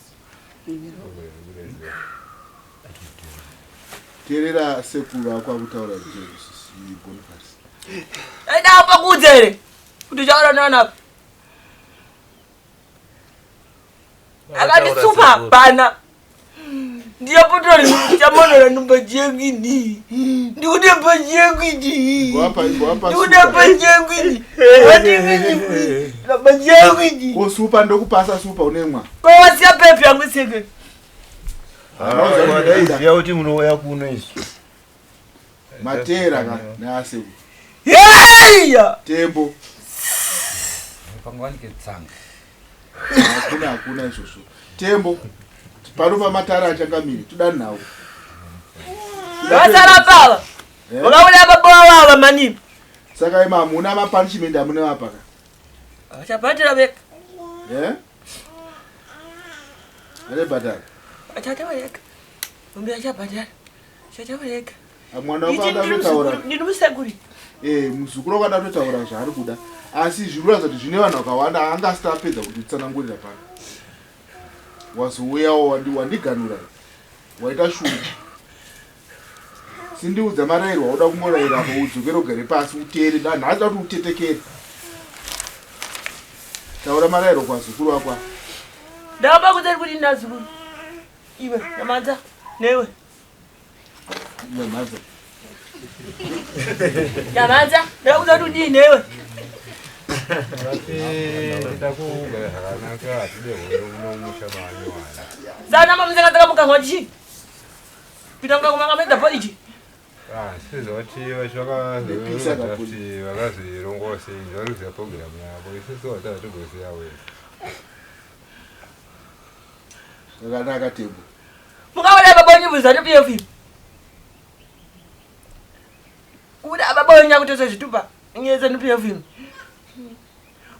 Teerera sekuru ako akutaura James Boniface. Aida apa kuudza here kuti uchaona naona apa. Akanditsupa pana. Ndiyapotora chamonora numba yangu ini. Ndikuda bhachi yangu ini. Ndikuda bhachi yangu ini. Handikuda bhachi yangu ini. Ko supa ndokupasa supa unemwa. Ko wasiya pepi yangu seke. Ndaiziva kuti munouya kuno isu. Matera ka naasekuru. Yeya! Tembo. Pangawanike tsanga. Hakuna hakuna izvozvo. Tembo. Pano pamatara achangamire toda nhau. Vasara pava. Vakabuda baba vava mani. Saka ima hamuna mapunishment amuna vapaka. Vachabhadhara vega. Eh? Anebhadhara. Vachataura vega. Mumbi achabhadhara. Vachataura vega. Mwana wako ada kutotaura. Ndiri musekuri. Eh, muzukuru wako ada kutotaura zvaari kuda. Asi zviri kuratidza kuti zvine vanhu vakawanda anga asati apedza kutitsanangurira pano. Wazouyawo wandiganura. Waita shungu. Sindiudza marayiro wauda kungorayira apo udzokere ugare pasi utere. Nhasi da kuti utetekere. Taura marayiro kwazukuru wako. Ndakaba kuti kuti ndazukuru. Iwe, Nyamanza, newe. Nyamanza. Nyamanza, ndakakuudza kuti udii newe. Ndakugara zvakanaka hatide hondo muno mumusha maanyowani. Zana mamuzenga dzakamukanwa chii? Pita mukakumanga poriji. Ah, sizoti vakazoti vakazoirongawo sei varuziva programu yavo isusu hatatogoziva wese. Zvakanaka Tembo. Mukaona baba wenyu muzanu PF. Kuda baba wenyu akutosa zvitupa nyaya zanu PF.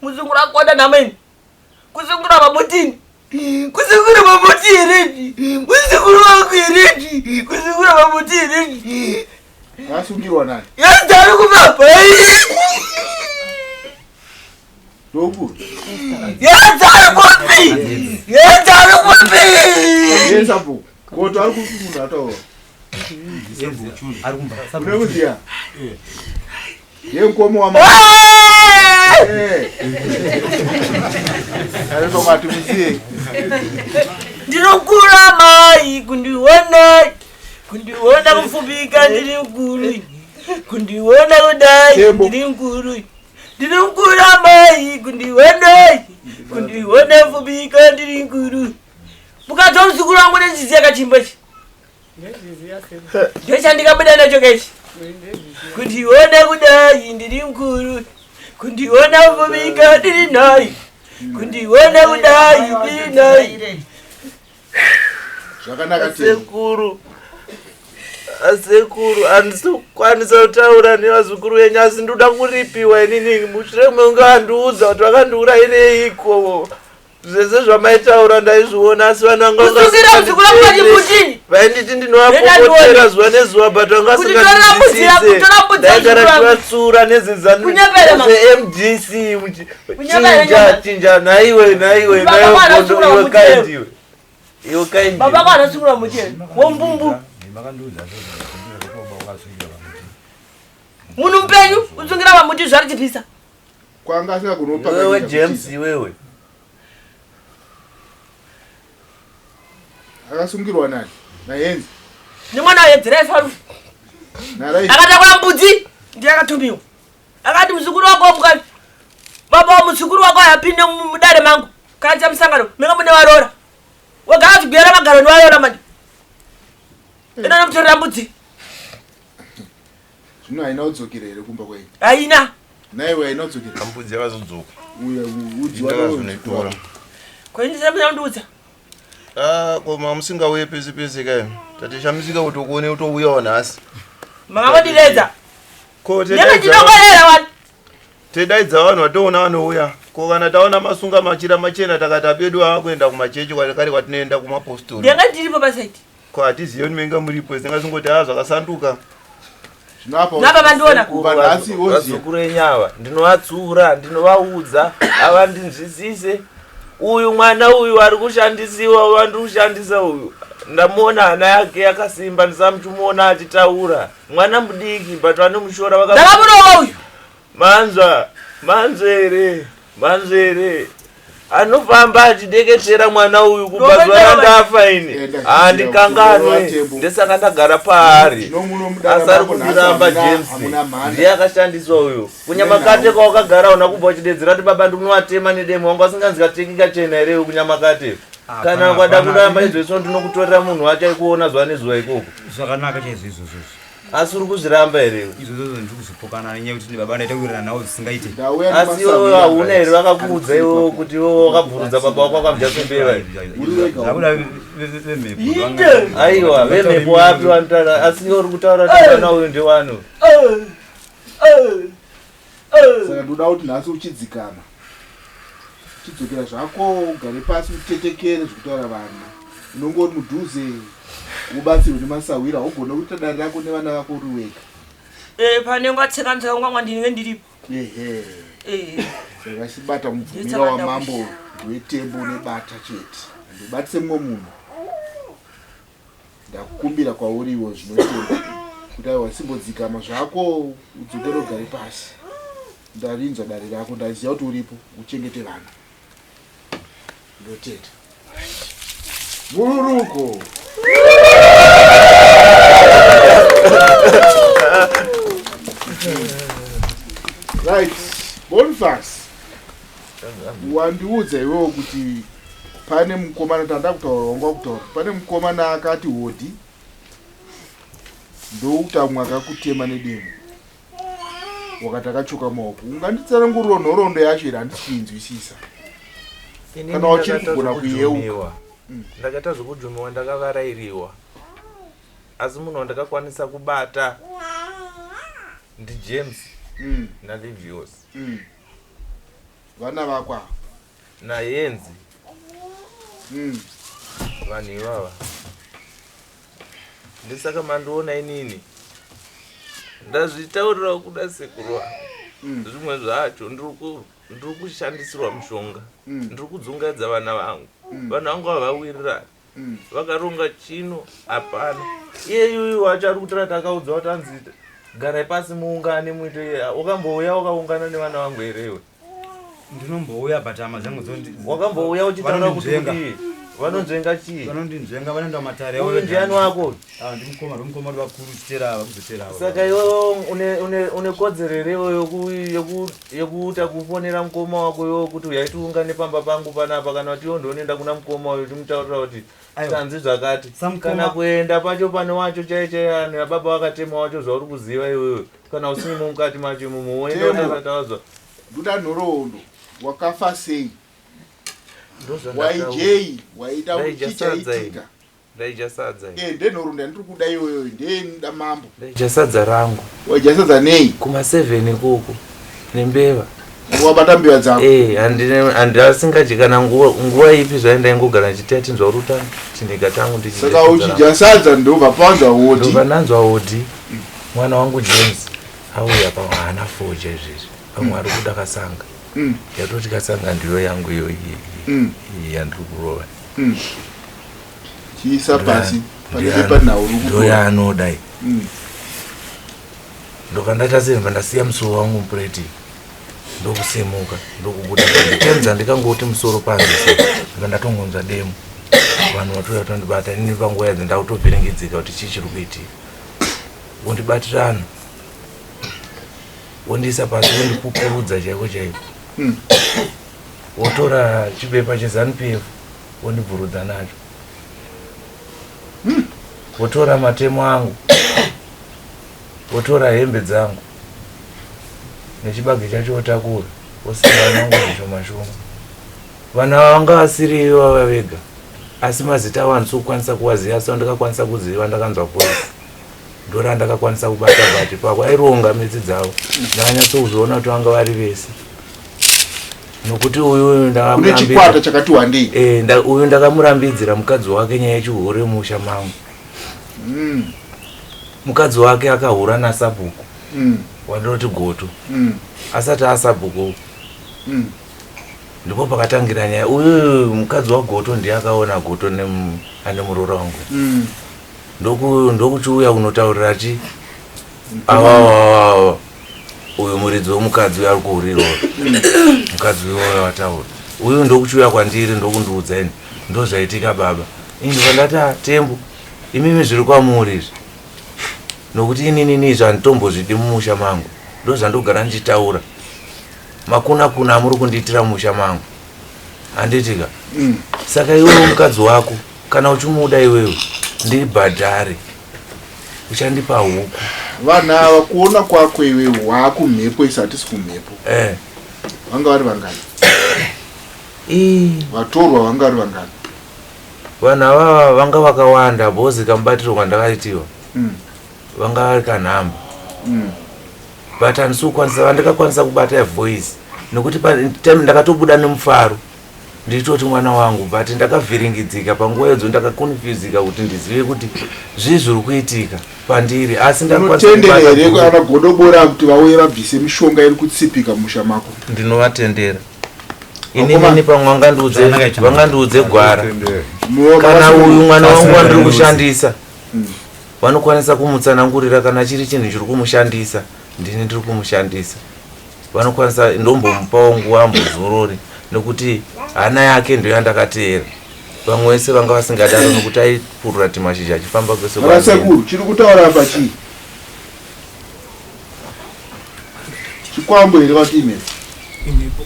Muzungura kuona nameni. Kuzungura mabotini. Kuzungura mabuti here? Muzukuru wangu here? Kuzungura mabuti here? Akasungirwa nani? Yadari kubaba. Ndoku. Yadari kupi? Yadari kupi? Yesapo. Koto ari kupi munhu ataura? Une kuziya? Ye mukoma wa Aritomati muziye. Ndinokura mai kundiona kundiona kufupika ndiri mukuru kundiona kudai ndiri mukuru ndinokura mai kundiona kundiona kufupika ndiri mukuru mukadzi wamuzukuru wangu nechiziya kachimbo ichi ndochandikabuda nacho kechi kundiona kudai ndiri mukuru kundiona kufupika ndiri nhai kundiona kudai ndiri nhai Zvakanaka Tembo. Sekuru. Asekuru handisi kukwanisa kutaura nevazukuru venyu asi ndoda kuripiwa inini mushure mekunge vandiudza kuti vakandiurayireiko zvese zvamaitaura ndaizviona asi vanhu vanga Kusukira muzukuru wangu pachibutini. vainditi ndinovapopotera zuva nezuva but vanga Kuti tora mbudzi yako, tora mbudzi ndaigara yamuzukuru wangu. ndichivatsura Kunyepera ma- nezezamdc Kunyepera chinja nyama. chinja nhaiwe nhaiwe Baba nhaiwe vana gondo sukura iwe muti yewe. kaindiwe iwe kaindiwe baba vanasukura mucheri wombumbu Makandiudza zvozvo wakasungira pamuti. munhu mupenyu usungira pamuti zvari chipisa Kwanga asingagoni iwewe James iwewe Akasungirwa nani? Nahenzi. Nemwana wayedzera ifaru. Akatakura mbudzi ndiye akatumiwa. Akati muzukuru wako mukati. Baba muzukuru wako ayapinde mudare mangu. Kana chamusangano menga mune varora. Wagara achigwera magaro ndivarora manje. Ina nomutorera mbudzi. Zvino haina kudzokera here kumba kwenyu? Haina. Naiwe haina kudzokera. Mbudzi yakazodzoka. Uya udzi wako. Kwaindisira mundiudza. Ah, ko mamusingauye pese pese kai. Tatishamisika kuti ukuone utouyawo nhasi. Makandiredza. Ko tedaidzorera wani. Tedaidza vanhu vatoona vanouya. Ko kana taona masunga machira machena takati abedu akuenda kumachechi kare kwatinoenda kumapostori. Ndanga ndiripo pasaiti. Ko hatizive kuti menga muripo singazongoti ah zvakasanduka. Napa mandiona. Vazukuru enyu ava ndinovatsura ndinovaudza havandinzwisise uyu mwana uyu ari kushandisiwa wandiri kushandisa uyu ndamuona hana yake yakasimba ndisamuchimuona achitaura mwana mudiki but vanomushora vakamurowa uyu manzwa manzwa here manzwa here anofamba achideketera mwana uyu kubva zuva randafa ini handikanganwe ndesaka ndagara paari asi ari kundiramba james ndiye akashandiswa uyu kunyamakate kwawakagara una kubva uchidedzera kuti baba ndinovatema nedemo wangu asinganzi kateki kachena here iwe kunyamakate kana kwada kuramba izvezvo ndinokutorera munhu wacho aikuona zuva nezuva ikoko zvakanaka chaizvo izvozvozvo asi uri kuzviramba here iwe izvozvozvo ndiri kuzvipokana nenyaya yekuti baba ndaita kuwirirana navo zvisingaite asi iwewe hauna here vakakuudza iwewe kuti iwewe wakabvurudza baba wako akabva sembeva Zvakuda vemhepo aiwa vemhepo wapi vanotaura asi iwe uri kutaura kuti mwana uyu ndewani Saka ndoda kuti nhasi uchidzikama. Uchidzokera zvako ugare pasi utetekere zvekutaura vana. Unonge uri mudhuze ubatsirwe nemasahwira haugone kuita dare rako nevana vako uri wega. Eh, panenge watseka nzeka kwangwa ndinenge ndiripo. Ehe. Eh. Saka chibata mubvumira wamambo wetembo unebata chete. Handibatise mumwe munhu. Ndakukumbira kwauriwo zvinotemba kuti aiwa simbodzikama zvako udzokere ugare pasi. Ndarinzwa dare rako ndaziva kuti uripo uchengete vana. Ndotenda. Mururuko. Right, Boniface. Wandiudza iwewo kuti pane mukomana tanda kutaura wanga wakutaura pane mukomana akati hodhi ndokutamwa akakutema nedemo wakati akachoka maoko unganditsananguriro nhoroondo yacho here handisi kuinzwisisa kana uchiri kugona kuyeuka mm. ndakaita zvekujumiwa ndakavarairiwa asi munhu wandakakwanisa kubata ndijames mm. nalivios mm. vana vako ava nayenzi vanhu ivava ndisaka mandiona inini ndazvitaurira kuda sekuru vangu mm. zvimwe zvacho ndiri kushandisirwa mushonga mm. ndiri kudzungaidza vana vangu mm. vana vangu havawirirani vakaronga chino hapana iyeyuyu wacho ari kutora takaudza kuti anzi garai pasi muungane muite wakambouya wakaungana nevana vangu here iwe ndinombouya but hama dzangu dzondi wakambouya uchitaura kuti kudii vanonzvenga chii vanondinzvenga vanoenda matare uyu ndiani wako ah, ndimukoma ndimukoma uri vakuru chitera ava kuzotera ava saka iwewe une une une kodzero here iwewe yekuita kufonera mukoma wako iwewe kuti uyai tiungane pamba pangu panapa kana kuti iwe ndonoenda kuna mukoma uyu timutaurira kuti tanzi zvakati kana kuenda pacho pane wacho chaiye chaiye anhu ababa vakatema wacho zvauri kuziva iwewe kana usimo mukati macho imomo woenda utasati wazwa Ndoda nhoroondo wakafa sei waijei waida Ndaidya sadza chichaitika ndaidya sadza eh ndenhoroondo yandiri kuda iyoyo ndeyenoda mambo ndaidya sadza rangu waidya sadza nei kuma 7 ikoko nembeva wabata mbeva dzako eh handiasingadyi kana nguva ipi zvayo ndaingogara ndichiti atinzwa ruta chinhiga changu ndichidya saka uchidya sadza ndobva pawanzwa wodi ndobva ndanzwa wodi mwana wangu James auya pamwe haana fodya izvezvi pamwe ari kuda kasanga mm. yatoti kasanga ndiyo yangu iyo mm. iyi yandiri kurova mm. chiisa pasi pane panhau ndo yaanoda iyi ndoka ndachasemba ndasiya musoro wangu mupureti ndokusimuka ndokubuda tenza ndikangoti musoro panze ndika ndatongonzwa demo. Vanhu vatouya kutondibata inini panguva yadzo ndakutobhiringidzika kuti chii chiri kuitika. Wondibatirana wondiisa pasi wondipupurudza chaiko chaiko. Wotora chibepa cheZanu PF wondibvurudza nacho. Wotora matemo angu wotora hembe dzangu nechibage chacho wotakura wosiya vana vangu zvishoma shoma. Vana vanga vasiri ivava vega asi mazita avo handisi kukwanisa kuvaziva asi vandakakwanisa kuziva ndakanzwa voice ndorandakakwanisa kubata but pavaironga midzi dzavo ndakanyatsokuzoona kuti vanga vari vese nokuti uyu Kune chikwata chakati wandei. Eh, uyu ndakamurambidzira mukadzi wake nyaya yechihure musha mangu. Mukadzi wake akahura nasabhuku wandinoti goto asati asabhuku Ndipo pakatangira nyaya. Uyu mukadzi waGoto ndiye akaona Goto ane muroora wangu. Ndokuchiuya kunotaurira chi awawawawa uyu muridzi wemukadzi uyu ari kuhurirwa mukadzi uyu wauya wataura uyu ndokuchiuya kwandiri ndokundiudza ini ndozvaitika baba ini ndobva ndati ah, tembo imimi zviri kwamuri izvi nokuti ininini izvi handitombozvidi mumusha mangu ndozvandogara ndichitaura Makuna kuna amuri kundiitira mumusha mangu handitika Saka iwewe mukadzi wako kana uchimuda iwewe ndibhadhare uchandipa huku. Vanhu ava kuona kwako iwewe waakumhepo isu hatisi kumhepo eh. Vanga vari vangani? Vatorwa vanga vari vangani? Vanhu ava vanga vakawanda bhozi kamubatiro kwandakaitiwa Vanga vari kanhamba But handisi kukwanisa vandakakwanisa kubata voice nekuti time ndakatobuda nemufaro ndichitoti mwana wangu but ndakavhiringidzika panguva iyodzo ndakakonfuzika kuti ndizive kuti zvii zviri kuitika pandiri asi ndakwanisa here ana godobora kuti vauye vabvise mishonga iri kutsipika musha mako? Ndinovatendera inini pamwe vangandiudze gwara kana uyu mwana wangu wandiri kushandisa Vanokwanisa kumutsanangurira kana chiri chinhu chiri kumushandisa ndini ndiri kumushandisa. Vanokwanisa ndombomupawo nguva ambozorore nekuti hana yake ndiyo yandakateera. Vamwe vese vanga vasingadaro nekuti aipurura timashizha achifamba kwese Vana sekuru chiri kutaura apa chii? Chikwambo here vati imhepo? Imhepo.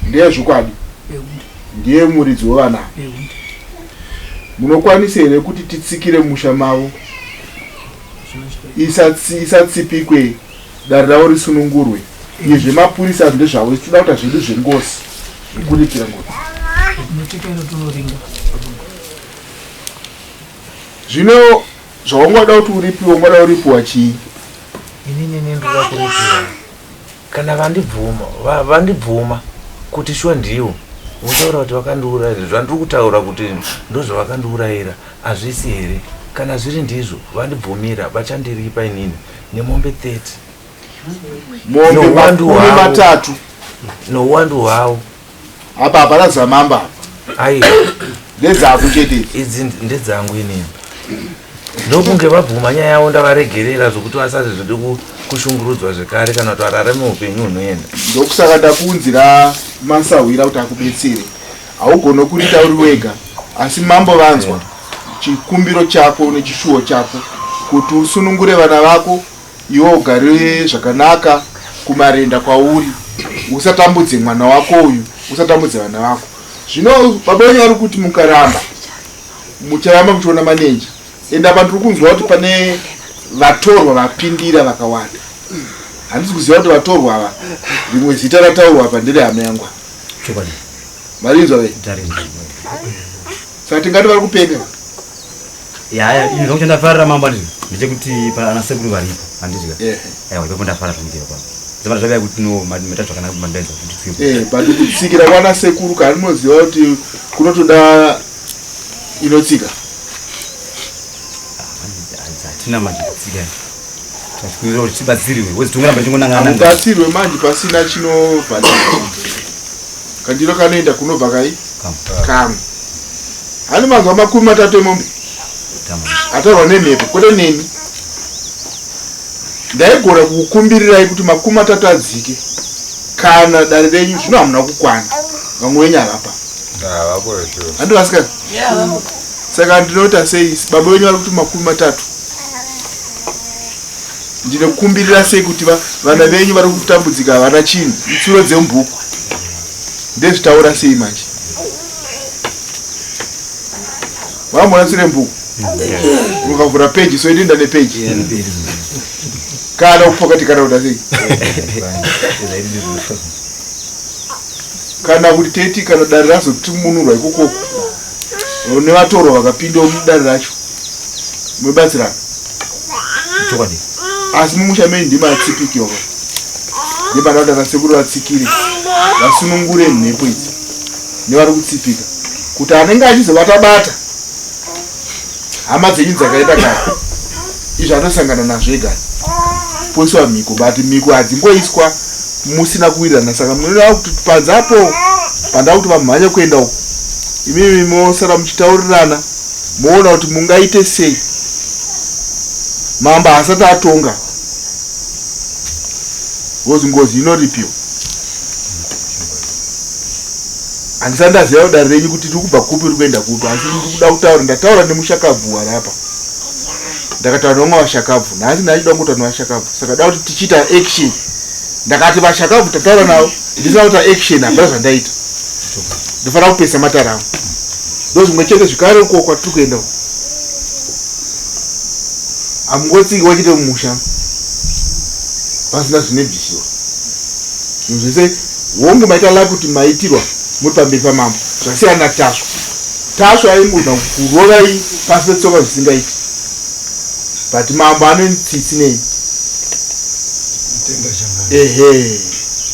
Ndeyezvokwadi. Ndiye muridzi wevana. Munokwanisa here kuti titsikire musha mavo isatsipikwe dare ravo risunungurwe iye zvemapurisa ndezvavo isu toda kuita zvedu zvengozi zvekuripira ngozi. Zvino zvaungada kuti uripiwe ungada uripiwa chii? Inini ndoda kuripiwa Kana vandibvuma, va, vandibvuma kuti shuwa ndivo votaura kuti vakandiurayira zvandiri kutaura kuti ndozvavakandiurayira hazvisi here? Kana zviri ndizvo vandibvumira vachandiripa inini nemombe 30 Mombe Nouwandu makumi hwavo. matatu. nouwandu hwavo. Apa hapana zamamba apa. Aiwa. Ndedzako chete idzi. Idzi ndedzangu inini. Ndokunge vabvuma nyaya yavo ndavaregerera zvokuti vasazozvidi kushungurudzwa zvekare kana kuti vararame upenyu hunoenda. Ndokusaka ndakuunzira masahwira kuti akubetsere. Haugone kuriita uri wega asi mambo vanzwa chikumbiro chako nechishuwo chako kuti usunungure vana vako iwe ugare zvakanaka kumarenda kwauri usatambudze mwana wako uyu usatambudze vana vako. Zvino baba venyu vari kuti mukaramba mucharamba muchiona manenji and apa ndiri kunzwa kuti pane vatorwa vapindira vakawanda handisi kuziva kuti vatorwa ava rimwe zita rataurwa apa ndere hama yangu Chokwadi. Marinzwa ve Tarinzwa. Saka tingati vari kupenga. Yaya, ini zvangu chandafarira mambo handizvo ndechekuti pana sekuru varipo handizvo. Ehe. Aiwa ipapo ndafara zvangu ipapo. Dzavana zvavaya kuti no mata zvakanaka mandaidza kuti twipo. Eh, but kutsikira kwana sekuru kani munoziva kuti kunotoda inotsika. Hatina manje kutsika. Tachikumbira kuti tibatsirwe. Wezi tongoramba tichingonangana. Hamubatsirwe manje pasina chinobhadharwa. Kandiro kanoenda kunobva kai? Kamwe. Hani mazuva 30 emombe. Ataurwa nemhepo kwete neni. Ndaigona kukukumbirirai kuti 30 adzike kana dare renyu zvino hamuna kukwana. Vamwe venyu havapa. Handi vasikana? Saka ndinoita sei? Baba venyu vari kuti 30. Ndinokumbirira sei kuti vana venyu vari kutambudzika havana chinhu, itsuro dzemubhuku. Ndezvitaura sei manje? Vamboona tsuro yemubhuku? Ukavhura peji so inoenda nepeji. Kana kupokati kana kuda sei? Kana kuti teti kana dare razotimunurwa ikoko nevatorwa vakapinda mudare racho mubatsirana. Chokwadi. Asi mumusha menyu ndimatsipikiwa. Ndipanoda kuti vanasekuru vatsikire vasunungure mhepo idzi nevari kutsipika kuti anenge achizovata-bata hama dzenyu dzakaita kare izvo anosangana nazvo ega poiswa mhiko, but mhiko hadzingoiswa musina kuwirirana. Saka munoda kuti panze apo pandaa kuti vamhanye kuenda uko, imimi mosara muchitaurirana moona kuti mungaite sei. Mambo haasati atonga ngozi, ngozi inoripiwa. Handisati ndaziva dare renyu kuti riri kubva kupi riri kuenda kupi, asi ndiri kuda kutaura. Ndataura nemushakabvu warapa, ndakataura nevamwe vashakabvu nhasi, ndachida kungotaura nevashakabvu. Saka da kuti tichiita action. Ndakati vashakabvu tataura navo, ndisina kuita action, hapana zvandaita. Ndofanira kupesa matare angu. Ndo zvimwe chete zvikare uko kwatiri kuenda uko, hamungotsiki wachite mumusha pasina zvinebvisiwa zvinhu zvese. Hongu, maita laki kuti maitirwa muri pamberi pamambo, zvasiyana naTasvu. Tasvu aingona kurovai pasi petsoka zvisingaiti, but mambo ane tsitsi nei. Ehe,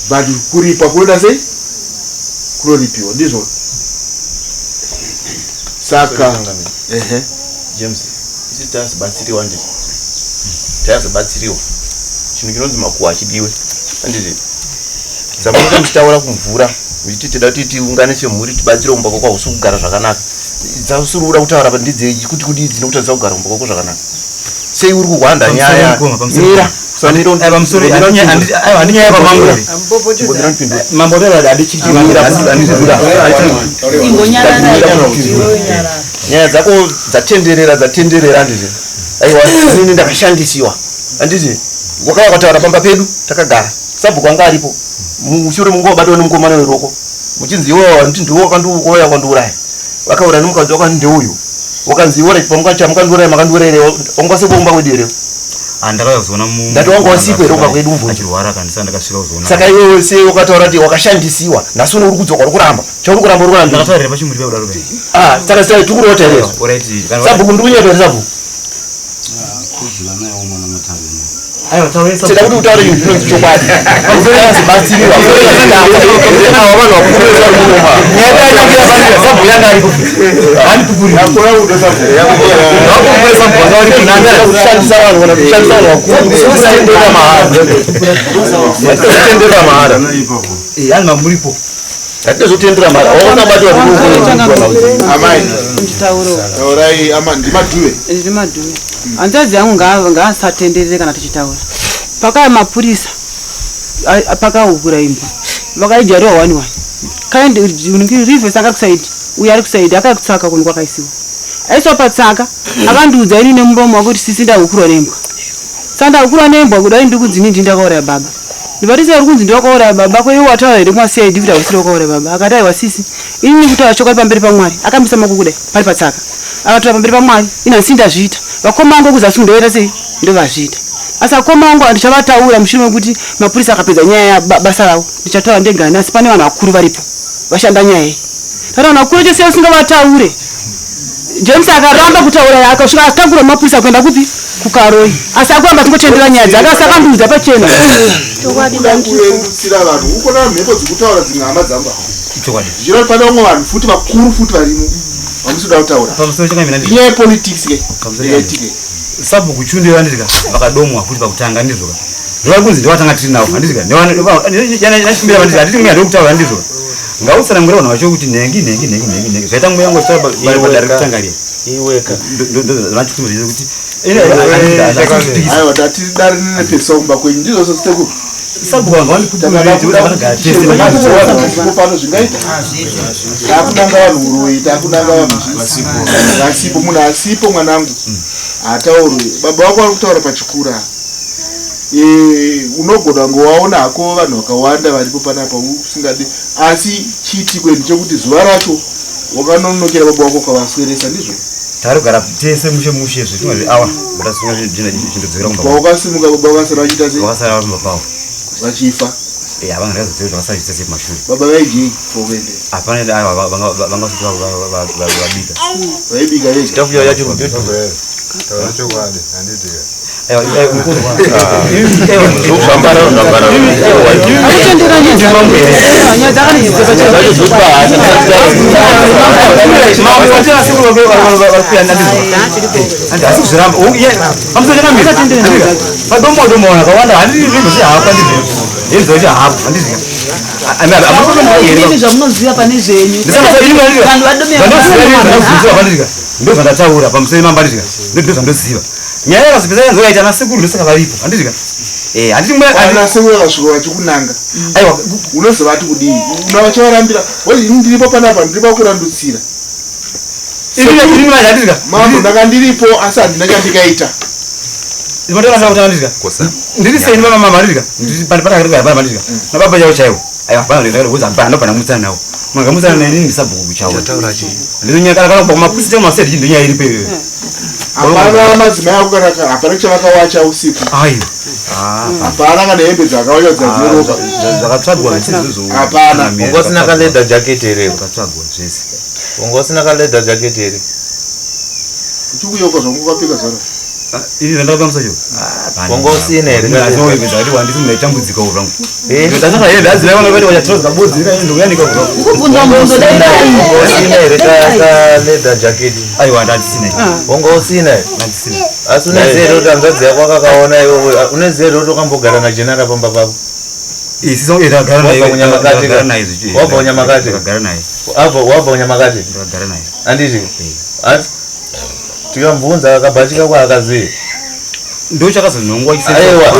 but kuripa kunoita sei? Kunoripiwa, ndizvo. Saka ehe, James, isi tazibatsiriwa, ndizvo, tazibatsiriwa. Chinhu chinonzi makuhwa achidiwe, handizvi? Dzamunenge muchitaura kumvura muchiti tida kuti tiungane semhuri tibatsire kumba kwako, hausi kugara zvakanaka. Dzausiri kuda kutaura ndidzei kuti kudii dzinokutadzisa kugara kumba kwako zvakanaka? Sei uri kuhwanda nyaya? Mira. Handinyaya pamambo. Mambo Nyaya dzako dzatenderera, dzatenderera, handiti? Aiwa, inini ndakashandisiwa, handiti? Wakauya ukataura pamba pedu takagara, sabhuku anga aripo. Mushure mungu wabatwa nemukomana weroko, muchinzi iwe handiti ndiwe wakandiuya wakandiuraya, vakaura nemukadzi wako ndeuyu. Wakanzi iwe right pamukandiuraya, makandiurayire wanga wasipo kumba kwedu here? Ndakauya kuzoona. Ndati wanga wasipo here kumba kwedu mubvunzo? Achirwara kandisa ndakasvika kuzoona. Saka iwewe sei wakataura kuti wakashandisiwa? Nhasi uno uri kudzoka, uri kuramba chauri kuramba, uri kuramba. Ndakataurira pachimuti pekudaro. Ah, saka saka tikurota here? Alright. Sabhuku, ndiri kunyepa here, sabhuku? Aiwa, taurisa. Tida kuti utaure chinhu chinonzi chokwadi. Batsiriwa ava vanhu vakuru. Sabhuku yanga aripo, handipupuri. Kushandisa vanhu kana kushandisa vanhu vakuru, kutendera mahara, kutendera mahara. Yani mamuripo. Hatizotendera mahara wakabatwa. Amai. Nditauro. Taurai ama, ndimadhuve. Ndiri madhuve. Hanzvadzi yangu ngaasatenderere kana tichitaura. Pakaya mapurisa pakaukura imbwa vakaijariwa one one kind rivers anga kusaidi, uyo ari kusaidi akatsaka kunhu kwakaisiwa, aiswa patsaka. Akandiudza ini nemuromo wake kuti sisi, ndahukurwa nembwa. Saka ndahukurwa nembwa kudai, ndiri kunzi ini ndini ndakauraya baba. Ndibatisa uri kunzi ndiwakauraya baba ko iwe wataura here kwaCID kuti hausiri wakauraya baba? Akati aiwa sisi, inini kutaura chokwadi pamberi paMwari. Akambisa maoko kudai pari patsaka, akataura pamberi paMwari, ini handisi ndazviita. Vakoma vangu kuzasi ndoita sei ndovazviita, asi akoma vangu handichavataura mushure mekuti mapurisa akapedza nyaya basa ravo. Ndichataura ndegani, asi pane vanhu vakuru varipo vashanda nyaya iyi. Kana vanhu vakuru chose usingavataure. James akaramba kutaura, akasvika atakura mapurisa kuenda kupi? KuKaroi. Asi akuramba achingotendera nyaya dzake, asi akandiudza pachena. Kuda kuendutsira vanhu ukona mhepo dzikutaura dzimwe hama dzangu. Chokwadi. Zvichireva pane vamwe vanhu futi vakuru futi varimo vamusida kutaura. Pamusoro chakamira. Inyaya yepolitics ke. Pamusoro. Ikaitike. Sabhuku Chunde vandizika vakadomwa kuti pakutanga ndizvoka ndovari kunzi ndowatanga tiri navo, handizika nashimbira vandizika handiti mweya ndokutaura ndizvoka ngautsanangura vanhu vacho kuti nhengi nhengi nhengi nhengi nhengi zvaita mweya wangu achitaura padare kutanga riya. Iweka. Ndozvachikumbira kuti Aiwa, tati dare rinepesa kumba kwenyu, ndizvo sositekuru. Sabhuku vanga vanipupurire tese. Pano zvingaita takunanga vanhu uroyi, takunanga vanhu vasipo. Munhu asipo mwanangu haataurwi. Baba vako vari kutaura pachikura. Unogona kungovaona hako vanhu vakawanda varipo panapa usingadi, asi chiitiko ndechekuti zuva racho wakanonokera baba vako ukavasweresa, ndizvo? Tarigara tese mushe mushe zvifunga zveawa ndatasunga chindodzokera kumba. Pawakasimuka baba vakasara vachiita sei? Vakasara vari kumba kwavo vachifa. Havanga ndakazoziva kuti vakasara vachiita sei kumashure. Baba vaidii pakuendera? Hapana, aiwa, vanga vasati vabika. Vaibika vega. Chikafu chacho Taura chokwadi, handiti? Zvambara zvambara. Asi kuzviramba padomo domo akawanda handizvihapa hapo handizvi. Inini zvamunoziva pane zvenyu vanhu vadome. Ndo zvandataura pamusoro mambo, handizvika? Ndo zvandoziva. Nyaya yakazopesa yanzoyaita ana sekuru, ndosaka varipo, handizvika? Handiti? Ana sekuru vakasvika vachikunanga, Aiwa. unozovati kudii? Una vachavarambira wezi, ini ndiripo panapa, ndiri pakurandutsira. Handizvika? Mambo, ndanga ndiripo asi handina chandikaita. Handizvika, ndiri seni mama, handizvika? Handizvika nababa chaivo chaivo? Aiwa, hapana ndobva ndamutsana navo. Mangamutsana neni ndisabhuku chavo, ndinonyakana kumapurisa chavo masedi, ndonyaya iripo iyoyo. Hapana madzimai ako kana hapana chavakawacha usiku? Aiwa. Hapana kana hembe dzakawacha dzadzineropa? Zvakatsvagwa zvisizvo. Hapana. Unga usina kaleather jacket here? Zvakatsvagwa zvese. Unga usina kaleather jacket here? Uchikuyoka zvangu ukapfeka zara. Ini zvandakapa musacho. Wanga usina here? Handisi munaitambudzika uvo zvangu. Eh? Ndasaka hembe adzimai vanga vaita vachatroza kabodzi ndokuyanika uvo. Kubvunza mubvunzo dai. Wanga usina here ka leather jacket? Aiwa, ndandisina. Wanga usina here? Ndandisina. Asi uneziva here kuti hanzvadzi yako akakaona iwewe, uneziva here kuti wakambogara najenara pamba pako? Ndakagara Wabva kunyamakati ka? naye zvichi. Wabva kunyamakati? Ndakagara naye. Wabva kunyamakati? Ndakagara naye. Handiti asi tikamubvunza akabhachika kwaakaziva? Ndo chakazonhongwa. Aiwa.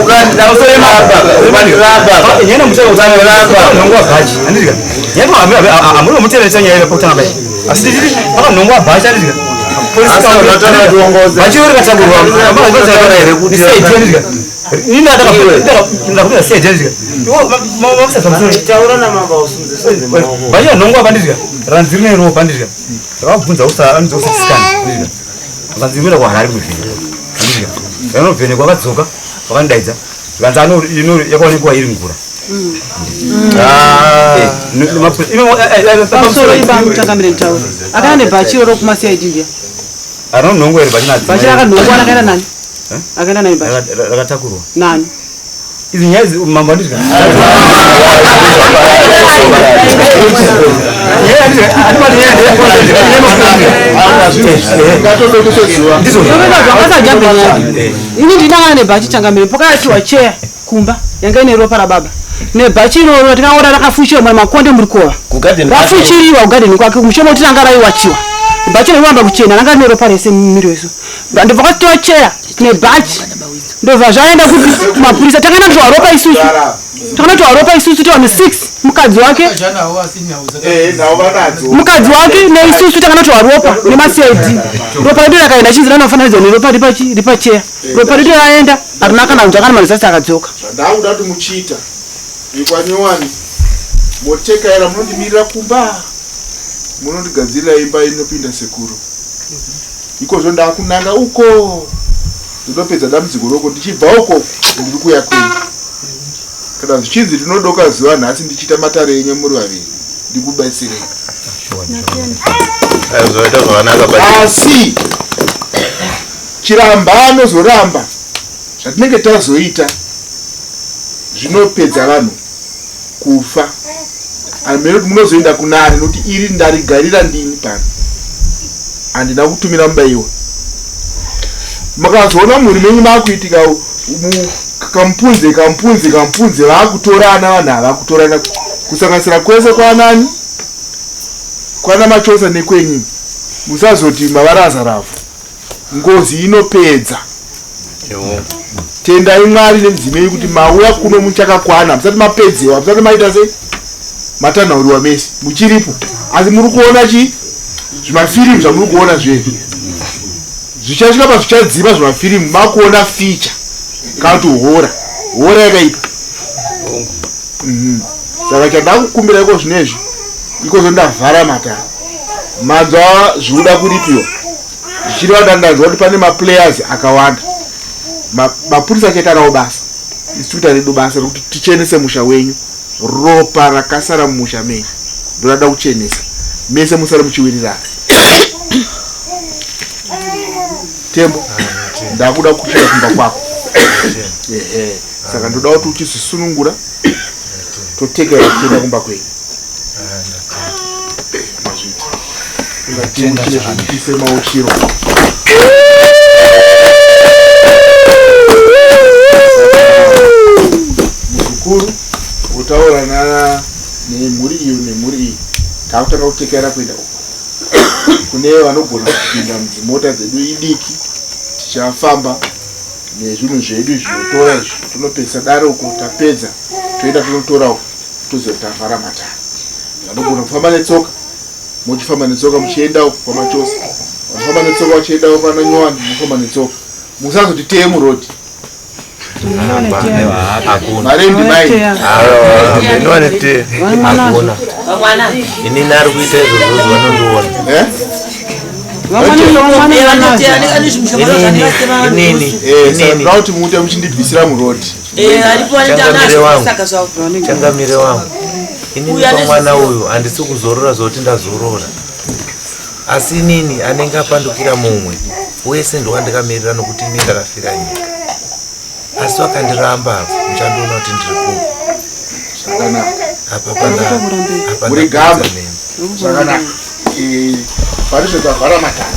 Ukandiramba bhachi, handidika? Amuri muteresa nyaya yepakutanga bai, asi titi pakanhongwa bhachi, handidika? Asi unotaura kuti Bhachi iri katakurwa here kuti handidika? Ini ndakapinda state, handidika? Taura namambo, ausunze maoko. Bhachi ranhongwa pandidika, ranzi rine ropa, handidika? Ndakabvunza usatisikana, handidika? Vakanzi kuenda kuHarare kuvhenekwa, handidika? Vanovhenekwa, vakadzoka vakandidaidza, zvikanzi yakaonekwa iri ngura. Pamusoro ipamutangamire nditaura akaenda nebhachi iroro kumaCID ndiya. Arinonhongwa here bhachi? Bhachi rakanhongwa rakaenda nani? Akaenda nani bhachi? Rakatakurwa. Nani? Idzi nyaya idzi mambo, handidika? Ngatodokesezuva. Zvakasajambe nyaya ini ndinangana nebhachi changamire pakayatiwa cheya kumba yanga ine ropa rababa nebhachi iroro tikaona rakafuchirwa makonde murikova. Kugadheni. Rafuchiriwa kugadheni kwake mushomo kuti ranga raiwachiwa bhachi rikuramba kuchena, ranga rine ropa rese mumiri wese. Ndobva kwatitora cheya nebhachi, ndobva zvaenda kupi? Kumapurisa. Takanotorwa ropa isusu, takanotorwa ropa isusu tivanhu 6, mukadzi wake. Navo vanadzo. Mukadzi wake neisusu takanotorwa ropa nemaCID. Ropa redu rakaenda chinzi ranofananidzwa neropa ripachi ripacheya. Ropa redu raenda, harina kana kunzwa kana marizasi akadzoka. Zvandakuda kuti muchiita ikwanyowani motekaira, munondimirira kumba, munondigadzirira imba inopinda sekuru. Ikozvo ndakunanga uko, ndinopedza dambudziko roko, ndichibva uko ndiri kuya kwenyu. Kana zvichinzi ndinodoka zuva nhasi ndichiita matare enyu muri vaviri, ndikubatsirei. Zvoita zvakanaka but Asi chiramba anozoramba zvatinenge tazoita zvinopedza vanhu kufa. Hamene kuti munozoenda kunani, nokuti iri ndarigarira ndini pano, handina kutumira mubayiwa. Makazoona mhuri menyu makuitika kamupunze kamupunze kamupunze, vaakutorana vanhu ava, kutorana kusanganisira kwese kwanani, kwana Machosa nekwenyu, musazoti mavaraza ravhu. Ngozi inopedza. Tendai Mwari nemidzimu yenyu kuti mauya kuno muchakakwana, musati mapedzewa, musati maita sei, matanhauriwa mese muchiripo, asi muri kuona chi zvimafirimu zvamuri kuona zvedu zvichasvika pazvichadzima zvimafirimu, makuona ficha kana kuti hora hora yakaipa. Saka chandakukumbira iko zvinezvi, ikozvo ndavhara matare, manzwa zvikuda kuripiwa zvichireva ndandanzwa kuti pane maplayers akawanda. Mapurisa achaita rawo basa, isu tikuita redu basa rekuti tichenese musha wenyu. Ropa rakasara mumusha menyu ndorada kuchenesa, mese musare muchiwirirana. Tembo, ndakuda kusvika kumba kwako. Ehe, saka ndoda kuti uchizisunungura, totekera tichienda kumba kwenyu. Mazvita, ungatiuchire zvekutise mauchiro. Muzukuru utaura na nemhuri iyo, nemhuri iyi takutanga kutekera kuenda uko kune vanogona kupinda mudzimota dzedu idiki. Tichafamba nezvinhu zvedu zvinotora izvi, tonopedzisa dare uko, tapedza toenda tonotora uko, toziva kuti tavhara matare. Vanogona kufamba netsoka mochifamba netsoka muchienda uko kwamachose, vanofamba netsoka vachienda uko kwana nyowani, mofamba netsoka, musazoti tee murodhi. Marendi mai. Hakuna. Inini ari kuita izvozvo vanondiona. Eh? Inini. Eh, saka ndoda kuti muite muchindibvisira murodhi. Changamire wangu, changamire wangu, inini pamwana uyu handisi kuzorora zvokuti ndazorora, asi inini anenge apandukira mumwe wese ndowandikamirira, nokuti ini ndakafira nyika, asi vakandiramba apa muchandiona kuti ndiri kupi. Zvakanaka. Apa pana apa. Muri gamba. Ndapedza nemi. Zvakanaka. Eh, parizvo tavhara matare.